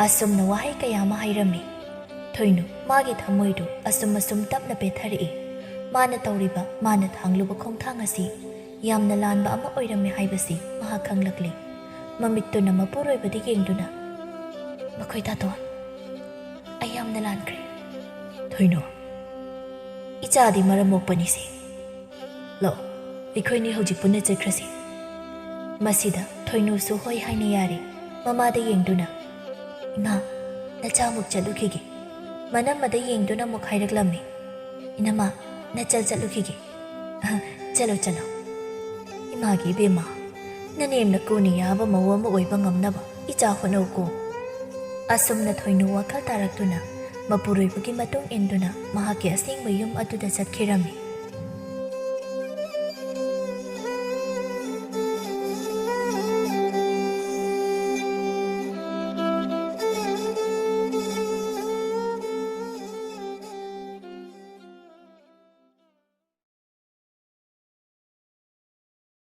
ꯑꯁꯨꯝꯅ ꯋꯥꯍꯩ ꯀꯌꯥ ꯑꯃ ꯍꯥꯏꯔꯝꯃꯤ꯫ ꯊꯣꯏꯅꯨ, ꯃꯥꯒꯤ ꯊꯃꯣꯏꯗꯨ ꯑꯁꯨꯝ ꯑꯁꯨꯝ ꯇꯞꯅ ꯄꯦꯠꯊꯔꯛꯏ꯫ ꯃꯥꯅ ꯇꯧꯔꯤꯕ, ꯃꯥꯅ ꯊꯥꯡꯂꯨꯕ ꯈꯣꯡꯊꯥꯡ ꯑꯁꯤ ꯌꯥꯝꯅ ꯂꯥꯟꯕ ꯑꯃ ꯑꯣꯏꯔꯝꯃꯦ ꯍꯥꯏꯕꯁꯤ ꯃꯍꯥꯛ ꯈꯪꯂꯛꯂꯦ꯫ ꯃꯃꯤꯠꯇꯨꯅ ꯃꯄꯨꯔꯣꯏꯕꯗ ꯌꯦꯡꯗꯨꯅ, "ꯃꯈꯣꯏ ꯇꯥꯇꯣꯟ, ꯑꯩ ꯌꯥꯝꯅ ꯂꯥꯟꯈ꯭ꯔꯦ"꯫ ꯊꯣꯏꯅꯨ, "ꯏꯆꯥꯗꯤ ꯃꯔꯝ ꯃꯣꯛꯄꯅꯤꯁꯦ꯫ ꯂꯥꯛꯑꯣ, ꯑꯩꯈꯣꯏꯅꯤ ꯍꯧꯖꯤꯛ ꯄꯨꯟꯅ ꯆꯠꯈ꯭ꯔꯁꯤ"꯫ ꯃꯁꯤꯗ ꯊꯣꯏꯅꯨꯁꯨ ꯍꯣꯏ ꯍꯥꯏꯅ ꯌꯥꯔꯦ꯫ ꯃꯃꯥꯗ ꯌꯦꯡꯗꯨꯅ, "ꯏꯃꯥ, ꯅꯆꯥꯃꯨꯛ ꯆꯠꯂꯨꯈꯤꯒꯦ"꯫ ꯃꯅꯝꯃꯗ ꯌꯦꯡꯗꯨꯅ ꯑꯃꯨꯛ ꯍꯥꯏꯔꯛꯂꯝꯃꯤ, "ꯏꯅꯝꯃ, ꯅꯆꯜ ꯆꯠꯂꯨꯈꯤꯒꯦ"꯫ "ꯑꯍ, ꯆꯠꯂꯣ, ꯆꯠꯂꯣ꯫ ꯏꯃꯥꯒꯤ ꯏꯕꯦꯝꯃ, ꯅꯅꯦꯝꯅ ꯀꯣꯟꯅ ꯌꯥꯕ ꯃꯧ ꯑꯃ ꯑꯣꯏꯕ ꯉꯝꯅꯕ ꯏꯆꯥ ꯍꯣꯠꯅꯧꯀꯣ"꯫ ꯑꯁꯨꯝꯅ ꯊꯣꯏꯅꯨ ꯋꯥꯈꯜ ꯇꯥꯔꯛꯇꯨꯅ ꯃꯄꯨꯔꯣꯏꯕꯒꯤ ꯃꯇꯨꯡ ꯏꯟꯗꯨꯅ ꯃꯍꯥꯛꯀꯤ ꯑꯁꯦꯡꯕ ꯌꯨꯝ ꯑꯗꯨꯗ ꯆꯠꯈꯤꯔꯝꯃꯤ꯫